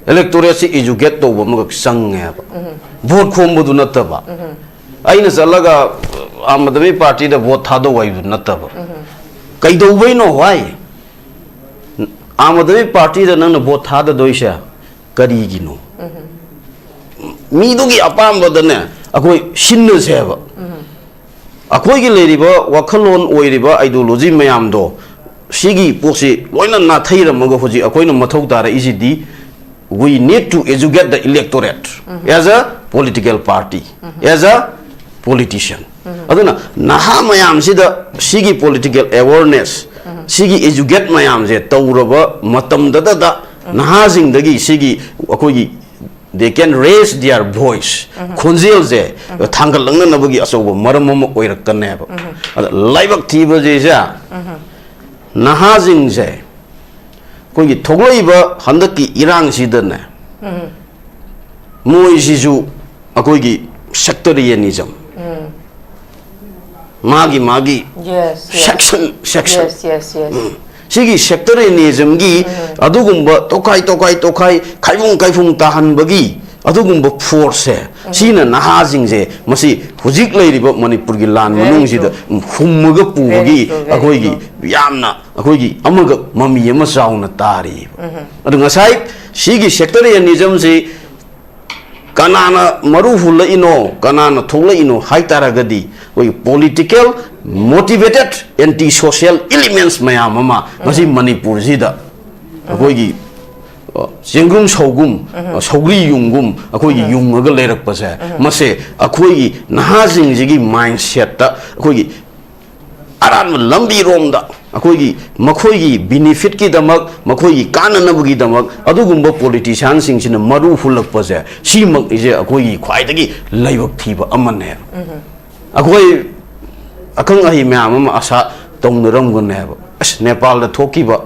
electorate ꯁꯤ educate ꯇꯧꯕ ꯑꯃꯈꯛ ꯆꯪꯉꯦꯕ꯫ Vote ꯈꯣꯝꯕꯗꯨ ꯅꯠꯇꯕ, ꯑꯩꯅ ꯆꯠꯂꯒ ꯑꯥꯝ ꯑꯥꯗꯃꯤ ꯄꯥꯔꯇꯤꯗ vote ꯊꯥꯗꯧ ꯍꯥꯏꯕꯗꯨ ꯅꯠꯇꯕ꯫ ꯀꯩꯗꯧꯕꯩꯅꯣ? Why? ꯑꯥꯝ ꯑꯥꯗꯃꯤ ꯄꯥꯔꯇꯤꯗ ꯅꯪꯅ vote ꯊꯥꯗꯗꯣꯏꯁꯦ ꯀꯔꯤꯒꯤꯅꯣ? ꯃꯤꯗꯨꯒꯤ ꯑꯄꯥꯝꯕꯗꯅꯦ ꯑꯩꯈꯣꯏ ꯁꯤꯟꯅꯁꯦꯕ꯫ ꯑꯩꯈꯣꯏꯒꯤ ꯂꯩꯔꯤꯕ ꯋꯥꯈꯜꯂꯣꯟ, ꯑꯣꯏꯔꯤꯕ ideology ꯃꯌꯥꯝꯗꯣ, ꯁꯤꯒꯤ ꯄꯣꯠꯁꯤ ꯂꯣꯏꯅ ꯅꯥꯊꯩꯔꯝꯃꯒ ꯍꯧꯖꯤꯛ ꯑꯩꯈꯣꯏꯅ ꯃꯊꯧ ꯇꯥꯔꯛꯏꯁꯤꯗꯤ, we need to educate the electorate as a political party, as a politician. ꯑꯗꯨꯅ ꯅꯍꯥ ꯃꯌꯥꯝꯁꯤꯗ ꯁꯤꯒꯤ political awareness, ꯁꯤꯒꯤ educate ꯃꯌꯥꯝꯁꯦ ꯇꯧꯔꯕ ꯃꯇꯝꯗꯇꯗ ꯅꯍꯥꯁꯤꯡꯗꯒꯤ ꯁꯤꯒꯤ ꯑꯩꯈꯣꯏꯒꯤ they can raise their voice, ꯈꯣꯟꯖꯦꯜꯁꯦ ꯊꯥꯡꯒꯠꯂꯛꯅꯅꯕꯒꯤ ꯑꯆꯧꯕ ꯃꯔꯝ ꯑꯃ ꯑꯣꯏꯔꯛꯀꯅꯦꯕ꯫ ꯑꯗ ꯂꯥꯏꯕꯛ ꯊꯤꯕꯁꯤꯁꯦ, ꯅꯍꯥꯁꯤꯡꯁꯦ ꯑꯩꯈꯣꯏꯒꯤ ꯊꯣꯛꯂꯛꯏꯕ ꯍꯟꯗꯛꯀꯤ ꯏꯔꯥꯡꯁꯤꯗꯅꯦ, ꯃꯣꯏꯁꯤꯁꯨ ꯑꯩꯈꯣꯏꯒꯤ sectarianism, ꯃꯥꯒꯤ ꯃꯥꯒꯤ Yes, yes. Section, section. Yes, yes, yes. ꯁꯤꯒꯤ sectarianismꯒꯤ ꯑꯗꯨꯒꯨꯝꯕ ꯇꯣꯈꯥꯏ ꯇꯣꯈꯥꯏ ꯇꯣꯈꯥꯏ, ꯈꯥꯏꯕꯨꯡ ꯈꯥꯏꯕꯨꯡ ꯇꯥꯍꯟꯕꯒꯤ ꯑꯗꯨꯒꯨꯝꯕ force ꯁꯦ, ꯁꯤꯅ ꯅꯍꯥꯁꯤꯡꯁꯦ ꯃꯁꯤ ꯍꯧꯖꯤꯛ ꯂꯩꯔꯤꯕ ꯃꯅꯤꯄꯨꯔꯒꯤ ꯂꯥꯟ Very ꯃꯅꯨꯡꯁꯤꯗ ꯍꯨꯝꯃꯒ ꯄꯨꯕꯒꯤ Very true, very ꯑꯩꯈꯣꯏꯒꯤ true. ꯌꯥꯝꯅ ꯑꯩꯈꯣꯏꯒꯤ ꯑꯃꯒ ꯃꯃꯤ ꯑꯃ ꯆꯥꯎꯅ ꯇꯥꯔꯤꯕ꯫ ꯑꯗꯨ ꯉꯁꯥꯏ ꯁꯤꯒꯤ sectarianism ꯁꯤ ꯀꯅꯥꯅ ꯃꯔꯨ ꯍꯨꯜꯂꯛꯏꯅꯣ, ꯀꯅꯥꯅ ꯊꯣꯛꯂꯛꯏꯅꯣ ꯍꯥꯏ ꯇꯥꯔꯒꯗꯤ, ꯑꯩꯈꯣꯏꯒꯤ political motivated anti social elements ꯃꯌꯥꯝ ꯑꯃ ꯉꯁꯤ ꯃꯅꯤꯄꯨꯔꯁꯤꯗ ꯑꯩꯈꯣꯏꯒꯤ, ꯑ, ꯆꯦꯡꯒꯨꯝ ꯁꯧꯒꯨꯝ, ꯑ, ꯁꯧꯒ꯭ꯔꯤ ꯌꯨꯡꯒꯨꯝ ꯑꯩꯈꯣꯏꯒꯤ ꯌꯨꯡꯉꯒ ꯂꯩꯔꯛꯄꯁꯦ, ꯃꯁꯦ ꯑꯩꯈꯣꯏꯒꯤ ꯅꯍꯥꯁꯤꯡꯁꯤꯒꯤ mindset ꯇ ꯑꯩꯈꯣꯏꯒꯤ ꯑꯔꯥꯟꯕ ꯂꯝꯕꯤꯔꯣꯝꯗ ꯑꯩꯈꯣꯏꯒꯤ ꯃꯈꯣꯏꯒꯤ benefit ꯀꯤꯗꯃꯛ, ꯃꯈꯣꯏꯒꯤ ꯀꯥꯟꯅꯅꯕꯒꯤꯗꯃꯛ ꯑꯗꯨꯒꯨꯝꯕ politician ꯁꯤꯡꯁꯤꯅ ꯃꯔꯨ ꯍꯨꯜꯂꯛꯄꯁꯦ, ꯁꯤꯃꯛꯁꯦ ꯑꯩꯈꯣꯏꯒꯤ ꯈ꯭ꯋꯥꯏꯗꯒꯤ ꯂꯥꯏꯕꯛ ꯊꯤꯕ ꯑꯃꯅꯦꯕ꯫ ꯑꯩꯈꯣꯏ ꯑꯈꯪ ꯑꯍꯩ ꯃꯌꯥꯝ ꯑꯃ ꯑꯁꯥ ꯇꯧꯅꯔꯝꯒꯅꯦꯕ, ꯑꯁ, ꯅꯦꯄꯥꯜꯗ ꯊꯣꯛꯈꯤꯕ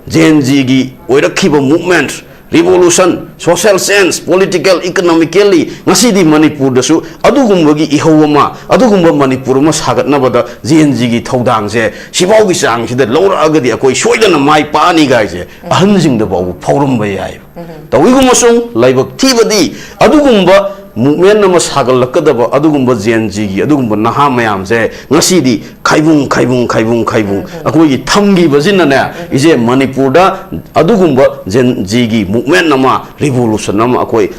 Gen Z ꯒꯤ ꯑꯣꯏꯔꯛꯈꯤꯕ movement, revolution, social change, political, economically, ꯉꯁꯤꯗꯤ ꯃꯅꯤꯄꯨꯔꯗꯁꯨ ꯑꯗꯨꯒꯨꯝꯕꯒꯤ ꯏꯍꯧ ꯑꯃ, ꯑꯗꯨꯒꯨꯝꯕ ꯃꯅꯤꯄꯨꯔ ꯑꯃ ꯁꯥꯒꯠꯅꯕꯗ Gen Zꯒꯤ ꯊꯧꯗꯥꯡꯁꯦ ꯁꯤꯐꯥꯎꯒꯤ ꯆꯥꯡꯁꯤꯗ ꯂꯧꯔꯛꯑꯒꯗꯤ ꯑꯩꯈꯣꯏ ꯁꯣꯏꯗꯅ ꯃꯥꯏ ꯄꯥꯛꯑꯅꯤ ꯒꯥꯏꯁꯦ ꯑꯍꯟꯁꯤꯡꯗ ꯐꯥꯎꯕ ꯐꯥꯎꯔꯝꯕ ꯌꯥꯏꯕ꯫ ꯇꯧꯏꯒꯨꯝꯕꯁꯨꯡ ꯂꯥꯏꯕꯛ ꯊꯤꯕꯗꯤ ꯑꯗꯨꯒꯨꯝꯕ movement ꯑꯃ ꯁꯥꯒꯠꯂꯛꯀꯗꯕ, ꯑꯗꯨꯒꯨꯝꯕ Gen Zꯒꯤ ꯑꯗꯨꯒꯨꯝꯕ ꯅꯍꯥ ꯃꯌꯥꯝꯁꯦ ꯉꯁꯤꯗꯤ ꯈꯥꯏꯕꯨꯡ, ꯈꯥꯏꯕꯨꯡ, ꯈꯥꯏꯕꯨꯡ, ꯈꯥꯏꯕꯨꯡ ꯑꯩꯈꯣꯏꯒꯤ ꯊꯝꯈꯤꯕꯁꯤꯅꯅꯦ, ꯏꯆꯦ, ꯃꯅꯤꯄꯨꯔꯗ ꯑꯗꯨꯒꯨꯝꯕ Gen Zꯒꯤ movement ꯑꯃ, revolution ꯑꯃ ꯑꯩꯈꯣꯏ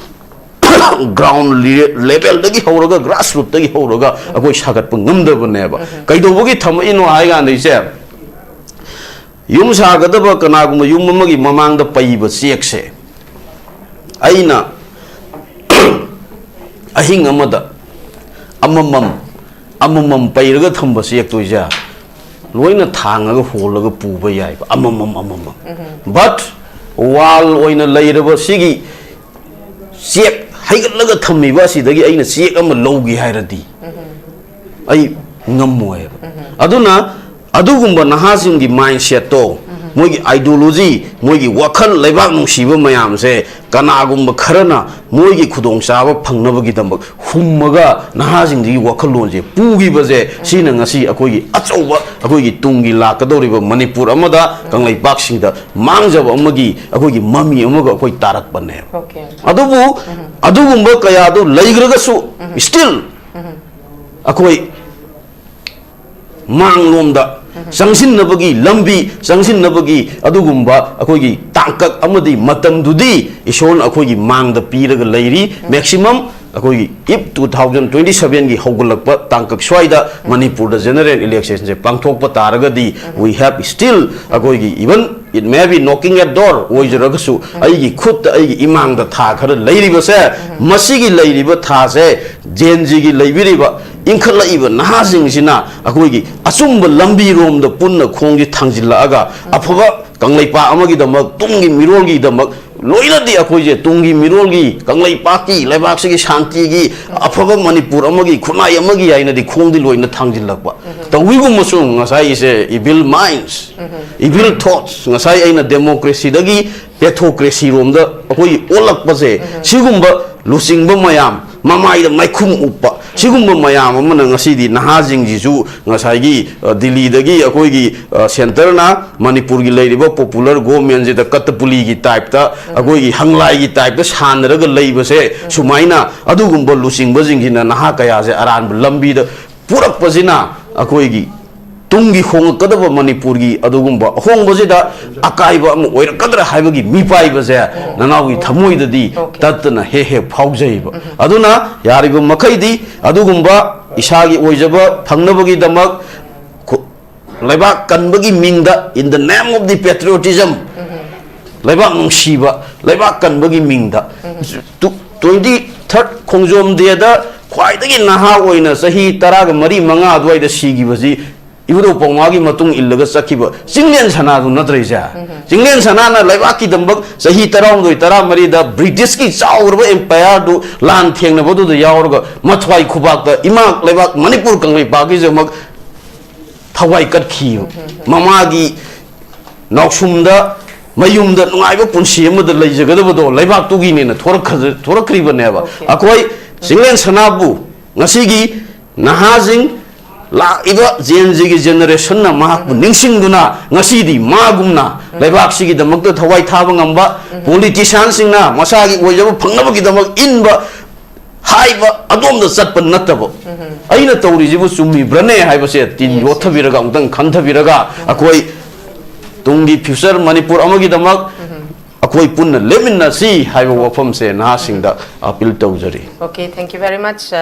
ground levelꯗꯒꯤ ꯍꯧꯔꯒ, grassrootꯇꯒꯤ ꯍꯧꯔꯒ ꯑꯩꯈꯣꯏ ꯁꯥꯒꯠꯄ ꯉꯝꯗꯕꯅꯦꯕ꯫ ꯀꯩꯗꯧꯕꯒꯤ ꯊꯝꯃꯛꯏꯅꯣ ꯍꯥꯏ ꯀꯥꯟꯗ, ꯏꯆꯦ, ꯌꯨꯝ ꯁꯥꯒꯗꯕ ꯀꯅꯥꯒꯨꯝꯕ ꯌꯨꯝ ꯑꯃꯒꯤ ꯃꯃꯥꯡꯗ ꯄꯩꯕ ꯆꯦꯛꯁꯦ, ꯑꯩꯅ ꯑꯍꯤꯡ ꯑꯃꯗ ꯑꯃꯃꯝ, ꯑꯃꯃꯝ ꯄꯩꯔꯒ ꯊꯝꯕ ꯆꯦꯛꯇꯣ, ꯏꯆꯦ, ꯂꯣꯏꯅ ꯊꯥꯡꯉꯒ ꯍꯣꯜꯂꯒ ꯄꯨꯕ ꯌꯥꯏꯕ, ꯑꯃꯃꯝ, ꯑꯃꯃꯝ꯫ But wall ꯑꯣꯏꯅ ꯂꯩꯔꯕ ꯁꯤꯒꯤ ꯆꯦꯛ ꯍꯩꯒꯠꯂꯒ ꯊꯝꯃꯤꯕ ꯑꯁꯤꯗꯒꯤ ꯑꯩꯅ ꯆꯦꯛ ꯑꯃ ꯂꯧꯒꯦ ꯍꯥꯏꯔꯗꯤ, ꯑꯩ ꯉꯝꯃꯣꯏꯕ꯫ ꯑꯗꯨꯅ ꯑꯗꯨꯒꯨꯝꯕ ꯅꯍꯥꯁꯤꯡꯒꯤ mindsetꯇꯣ, ꯃꯣꯏꯒꯤ ideology, ꯃꯣꯏꯒꯤ ꯋꯥꯈꯜ, ꯂꯩꯕꯥꯛ ꯅꯨꯡꯁꯤꯕ ꯃꯌꯥꯝꯁꯦ ꯀꯅꯥꯒꯨꯝꯕ ꯈꯔꯅ ꯃꯣꯏꯒꯤ ꯈꯨꯗꯣꯡꯆꯥꯕ ꯐꯪꯅꯕꯒꯤꯗꯃꯛ ꯍꯨꯝꯃꯒ ꯅꯍꯥꯁꯤꯡꯁꯤꯒꯤ ꯋꯥꯈꯜꯂꯣꯟꯁꯦ ꯄꯨꯈꯤꯕꯁꯦ, ꯁꯤꯅ ꯉꯁꯤ ꯑꯩꯈꯣꯏꯒꯤ ꯑꯆꯧꯕ, ꯑꯩꯈꯣꯏꯒꯤ ꯇꯨꯡꯒꯤ ꯂꯥꯛꯀꯗꯧꯔꯤꯕ ꯃꯅꯤꯄꯨꯔ ꯑꯃꯗ, ꯀꯪꯂꯩꯄꯥꯛꯁꯤꯡꯗ ꯃꯥꯡꯖꯕ ꯑꯃꯒꯤ ꯑꯩꯈꯣꯏꯒꯤ ꯃꯃꯤ ꯑꯃꯒ ꯑꯩꯈꯣꯏ ꯇꯥꯔꯛꯄꯅꯦꯕ꯫ Okay. ꯑꯗꯨꯕꯨ ꯑꯗꯨꯒꯨꯝꯕ ꯀꯌꯥꯗꯨ ꯂꯩꯈ꯭ꯔꯒꯁꯨ, still ꯑꯩꯈꯣꯏ ꯃꯥꯡꯂꯣꯝꯗ ꯆꯪꯁꯤꯟꯅꯕꯒꯤ ꯂꯝꯕꯤ, ꯆꯪꯁꯤꯟꯅꯕꯒꯤ ꯑꯗꯨꯒꯨꯝꯕ ꯑꯩꯈꯣꯏꯒꯤ ꯇꯥꯡꯀꯛ ꯑꯃꯗꯤ ꯃꯇꯝꯗꯨꯗꯤ ꯏꯁꯣꯔꯅ ꯑꯩꯈꯣꯏꯒꯤ ꯃꯥꯡꯗ ꯄꯤꯔꯒ ꯂꯩꯔꯤ꯫ Maximum ꯑꯩꯈꯣꯏꯒꯤ if two thousand twenty sevenꯒꯤ ꯍꯧꯒꯠꯂꯛꯄ ꯇꯥꯡꯀꯛ ꯁ꯭ꯋꯥꯏꯗ ꯃꯅꯤꯄꯨꯔꯗ general electionꯁꯦ ꯄꯥꯡꯊꯣꯛꯄ ꯇꯥꯔꯒꯗꯤ, we have still ꯑꯩꯈꯣꯏꯒꯤ, even it may be knocking at door ꯑꯣꯏꯖꯔꯒꯁꯨ, ꯑꯩꯒꯤ ꯈꯨꯠꯇ, ꯑꯩꯒꯤ ꯏꯃꯥꯡꯗ ꯊꯥ ꯈꯔ ꯂꯩꯔꯤꯕꯁꯦ, ꯃꯁꯤꯒꯤ ꯂꯩꯔꯤꯕ ꯊꯥꯁꯦ Gen Zꯒꯤ ꯂꯩꯕꯤꯔꯤꯕ ꯏꯟꯈꯠꯂꯛꯏꯕ ꯅꯍꯥꯁꯤꯡꯁꯤꯅ ꯑꯩꯈꯣꯏꯒꯤ ꯑꯆꯨꯝꯕ ꯂꯝꯕꯤꯔꯣꯝꯗ ꯄꯨꯟꯅ ꯈꯣꯡꯁꯦ ꯊꯥꯡꯖꯤꯜꯂꯛꯑꯒ, ꯑꯐꯕ ꯀꯪꯂꯩꯄꯥꯛ ꯑꯃꯒꯤꯗꯃꯛ, ꯇꯨꯡꯒꯤ ꯃꯤꯔꯣꯜꯒꯤꯗꯃꯛ, ꯂꯣꯏꯅꯗꯤ ꯑꯩꯈꯣꯏꯁꯦ ꯇꯨꯡꯒꯤ ꯃꯤꯔꯣꯜꯒꯤ, ꯀꯪꯂꯩꯄꯥꯛꯀꯤ, ꯂꯩꯕꯥꯛꯁꯤꯒꯤ ꯁꯥꯟꯇꯤꯒꯤ, ꯑꯐꯕ ꯃꯅꯤꯄꯨꯔ ꯑꯃꯒꯤ, ꯈꯨꯟꯅꯥꯏ ꯑꯃꯒꯤ ꯍꯥꯏꯅꯗꯤ ꯈꯣꯡꯗꯤ ꯂꯣꯏꯅ ꯊꯥꯡꯖꯤꯜꯂꯛꯄ꯫ ꯇꯧꯏꯒꯨꯝꯕꯁꯨ ꯉꯁꯥꯏ ꯏꯆꯦ, evil minds, evil thoughts, ꯉꯁꯥꯏ ꯑꯩꯅ democracyꯗꯒꯤ ꯄꯦꯊꯣꯀ꯭ꯔꯦꯁꯤ ꯔꯣꯝꯗ ꯑꯩꯈꯣꯏꯒꯤ ꯑꯣꯜꯂꯛꯄꯁꯦ, ꯁꯤꯒꯨꯝꯕ ꯂꯨꯆꯤꯡꯕ ꯃꯌꯥꯝ, ꯃꯃꯥꯏꯗ ꯃꯩꯈꯨꯝ ꯎꯞꯄ, ꯁꯤꯒꯨꯝꯕ ꯃꯌꯥꯝ ꯑꯃꯅ ꯉꯁꯤꯗꯤ ꯅꯍꯥꯁꯤꯡꯁꯤꯁꯨ ꯉꯁꯥꯏꯒꯤ, ꯑ, ꯗꯤꯜꯂꯤꯗꯒꯤ ꯑꯩꯈꯣꯏꯒꯤ, ꯑ, ꯁꯦꯟꯇꯔꯅ ꯃꯅꯤꯄꯨꯔꯒꯤ ꯂꯩꯔꯤꯕ ꯄꯣꯄꯨꯂꯔ ꯒꯣꯚꯔꯟꯃꯦꯟꯁꯤꯗ ꯀꯠꯇꯄꯨꯂꯤꯒꯤ ꯇꯥꯏꯞꯇ, ꯑꯩꯈꯣꯏꯒꯤ ꯍꯪꯂꯥꯏꯒꯤ ꯇꯥꯏꯞꯇ ꯁꯥꯟꯅꯔꯒ ꯂꯩꯕꯁꯦ, ꯁꯨꯃꯥꯏꯅ ꯑꯗꯨꯒꯨꯝꯕ ꯂꯨꯆꯤꯡꯕꯁꯤꯡꯁꯤꯅ ꯅꯍꯥ ꯀꯌꯥꯁꯦ ꯑꯔꯥꯟꯕ ꯂꯝꯕꯤꯗ ꯄꯨꯔꯛꯄꯁꯤꯅ ꯑꯩꯈꯣꯏꯒꯤ ꯇꯨꯡꯒꯤ ꯍꯣꯡꯉꯛꯀꯗꯕ ꯃꯅꯤꯄꯨꯔꯒꯤ ꯑꯗꯨꯒꯨꯝꯕ ꯑꯍꯣꯡꯕꯁꯤꯗ ꯑꯀꯥꯏꯕ ꯑꯃ ꯑꯣꯏꯔꯛꯀꯗ꯭ꯔꯥ ꯍꯥꯏꯕꯒꯤ ꯃꯤꯄꯥꯏꯕꯁꯦ ꯅꯅꯥꯎꯒꯤ ꯊꯃꯣꯏꯗꯗꯤ ꯇꯠꯇꯅ ꯍꯦꯛ ꯍꯦꯛ ꯐꯥꯎꯖꯩꯕ꯫ ꯑꯗꯨꯅ ꯌꯥꯔꯤꯕ ꯃꯈꯩꯗꯤ ꯑꯗꯨꯒꯨꯝꯕ ꯏꯁꯥꯒꯤ ꯑꯣꯏꯖꯕ ꯐꯪꯅꯕꯒꯤꯗꯃꯛ ꯈꯨ-, ꯂꯩꯕꯥꯛ ꯀꯟꯕꯒꯤ ꯃꯤꯡꯗ, in the name of the patriotism, ꯂꯩꯕꯥꯛ ꯅꯨꯡꯁꯤꯕ, ꯂꯩꯕꯥꯛ ꯀꯟꯕꯒꯤ ꯃꯤꯡꯗ, ꯇ꯭ꯋꯦꯟꯇꯤ ꯊꯥꯔꯠ ꯈꯣꯡꯖꯣꯝ ꯗꯦꯗ ꯈ꯭ꯋꯥꯏꯗꯒꯤ ꯅꯍꯥ ꯑꯣꯏꯅ ꯆꯍꯤ ꯇꯔꯥꯒ ꯃꯔꯤ ꯃꯉꯥ ꯑꯗꯨꯋꯥꯏꯗ ꯁꯤꯈꯤꯕꯁꯤ ꯏꯕꯨꯙꯧ ꯄꯥꯎꯃꯥꯒꯤ ꯃꯇꯨꯡ ꯏꯜꯂꯒ ꯆꯠꯈꯤꯕ ꯆꯤꯡꯂꯦꯟ ꯁꯅꯥꯗꯨ ꯅꯠꯇ꯭ꯔ ꯏꯆꯦ? ꯆꯤꯡꯂꯦꯟ ꯁꯅꯥꯅ ꯂꯩꯕꯥꯛꯀꯤꯗꯃꯛ ꯆꯍꯤ ꯇꯔꯥꯍꯨꯝꯗꯣꯏ ꯇꯔꯥꯃꯔꯤꯗ ꯕ꯭ꯔꯤꯇꯤꯁꯀꯤ ꯆꯥꯎꯔꯕ ꯑꯦꯝꯄꯥꯌꯔꯗꯨ ꯂꯥꯟ ꯊꯦꯡꯅꯕꯗꯨꯗ ꯌꯥꯎꯔꯒ ꯃꯊ꯭ꯋꯥꯏ ꯈꯨꯕꯥꯛꯇ ꯏꯃꯥ ꯂꯩꯕꯥꯛ ꯃꯅꯤꯄꯨꯔ ꯀꯪꯂꯩꯄꯥꯛꯀꯤꯗꯃꯛ ꯊꯋꯥꯏ ꯀꯠꯈꯤꯕ꯫ ꯃꯃꯥꯒꯤ ꯅꯥꯎꯁꯨꯝꯗ, ꯃꯌꯨꯝꯗ ꯅꯨꯡꯉꯥꯏꯕ ꯄꯨꯟꯁꯤ ꯑꯃꯗ ꯂꯩꯖꯒꯗꯕꯗꯣ ꯂꯩꯕꯥꯛꯇꯨꯒꯤꯅꯦꯅ ꯊꯣꯔꯛꯈ-, ꯊꯣꯔꯛꯈ꯭ꯔꯤꯕꯅꯦꯕ꯫ ꯑꯩꯈꯣꯏ ꯆꯤꯡꯂꯦꯟ ꯁꯅꯥꯕꯨ ꯉꯁꯤꯒꯤ ꯅꯍꯥꯁꯤꯡ, ꯂꯥꯛꯏꯕ Gen Zꯒꯤ generationꯅ ꯃꯍꯥꯛꯄꯨ ꯅꯤꯡꯁꯤꯡꯗꯨꯅ ꯉꯁꯤꯗꯤ ꯃꯥꯒꯨꯝꯅ ꯂꯩꯕꯥꯛꯁꯤꯒꯤꯗꯃꯛꯇ ꯊꯋꯥꯏ ꯊꯥꯕ ꯉꯝꯕ, politicianꯁꯤꯡꯅ ꯃꯁꯥꯒꯤ ꯑꯣꯏꯖꯕ ꯐꯪꯅꯕꯒꯤꯗꯃꯛ ꯏꯟꯕ, ꯍꯥꯏꯕ ꯑꯗꯣꯝꯗ ꯆꯠꯄ ꯅꯠꯇꯕ, ꯑꯩꯅ ꯇꯧꯔꯤꯁꯤꯕꯨ ꯆꯨꯝꯃꯤꯕ꯭ꯔꯅꯦ ꯍꯥꯏꯕꯁꯦ ꯇꯤꯟ ꯌꯣꯠꯊꯕꯤꯔꯒ ꯑꯃꯨꯛꯇꯪ ꯈꯟꯊꯕꯤꯔꯒ ꯑꯩꯈꯣꯏ ꯇꯨꯡꯒꯤ future ꯃꯅꯤꯄꯨꯔ ꯑꯃꯒꯤꯗꯃꯛ ꯑꯩꯈꯣꯏ ꯄꯨꯟꯅ ꯂꯦꯞꯃꯤꯟꯅꯁꯤ ꯍꯥꯏꯕ ꯋꯥꯐꯝꯁꯦ ꯅꯍꯥꯁꯤꯡꯗ appeal ꯇꯧꯖꯔꯤ꯫ Okay, thank you very much, uh,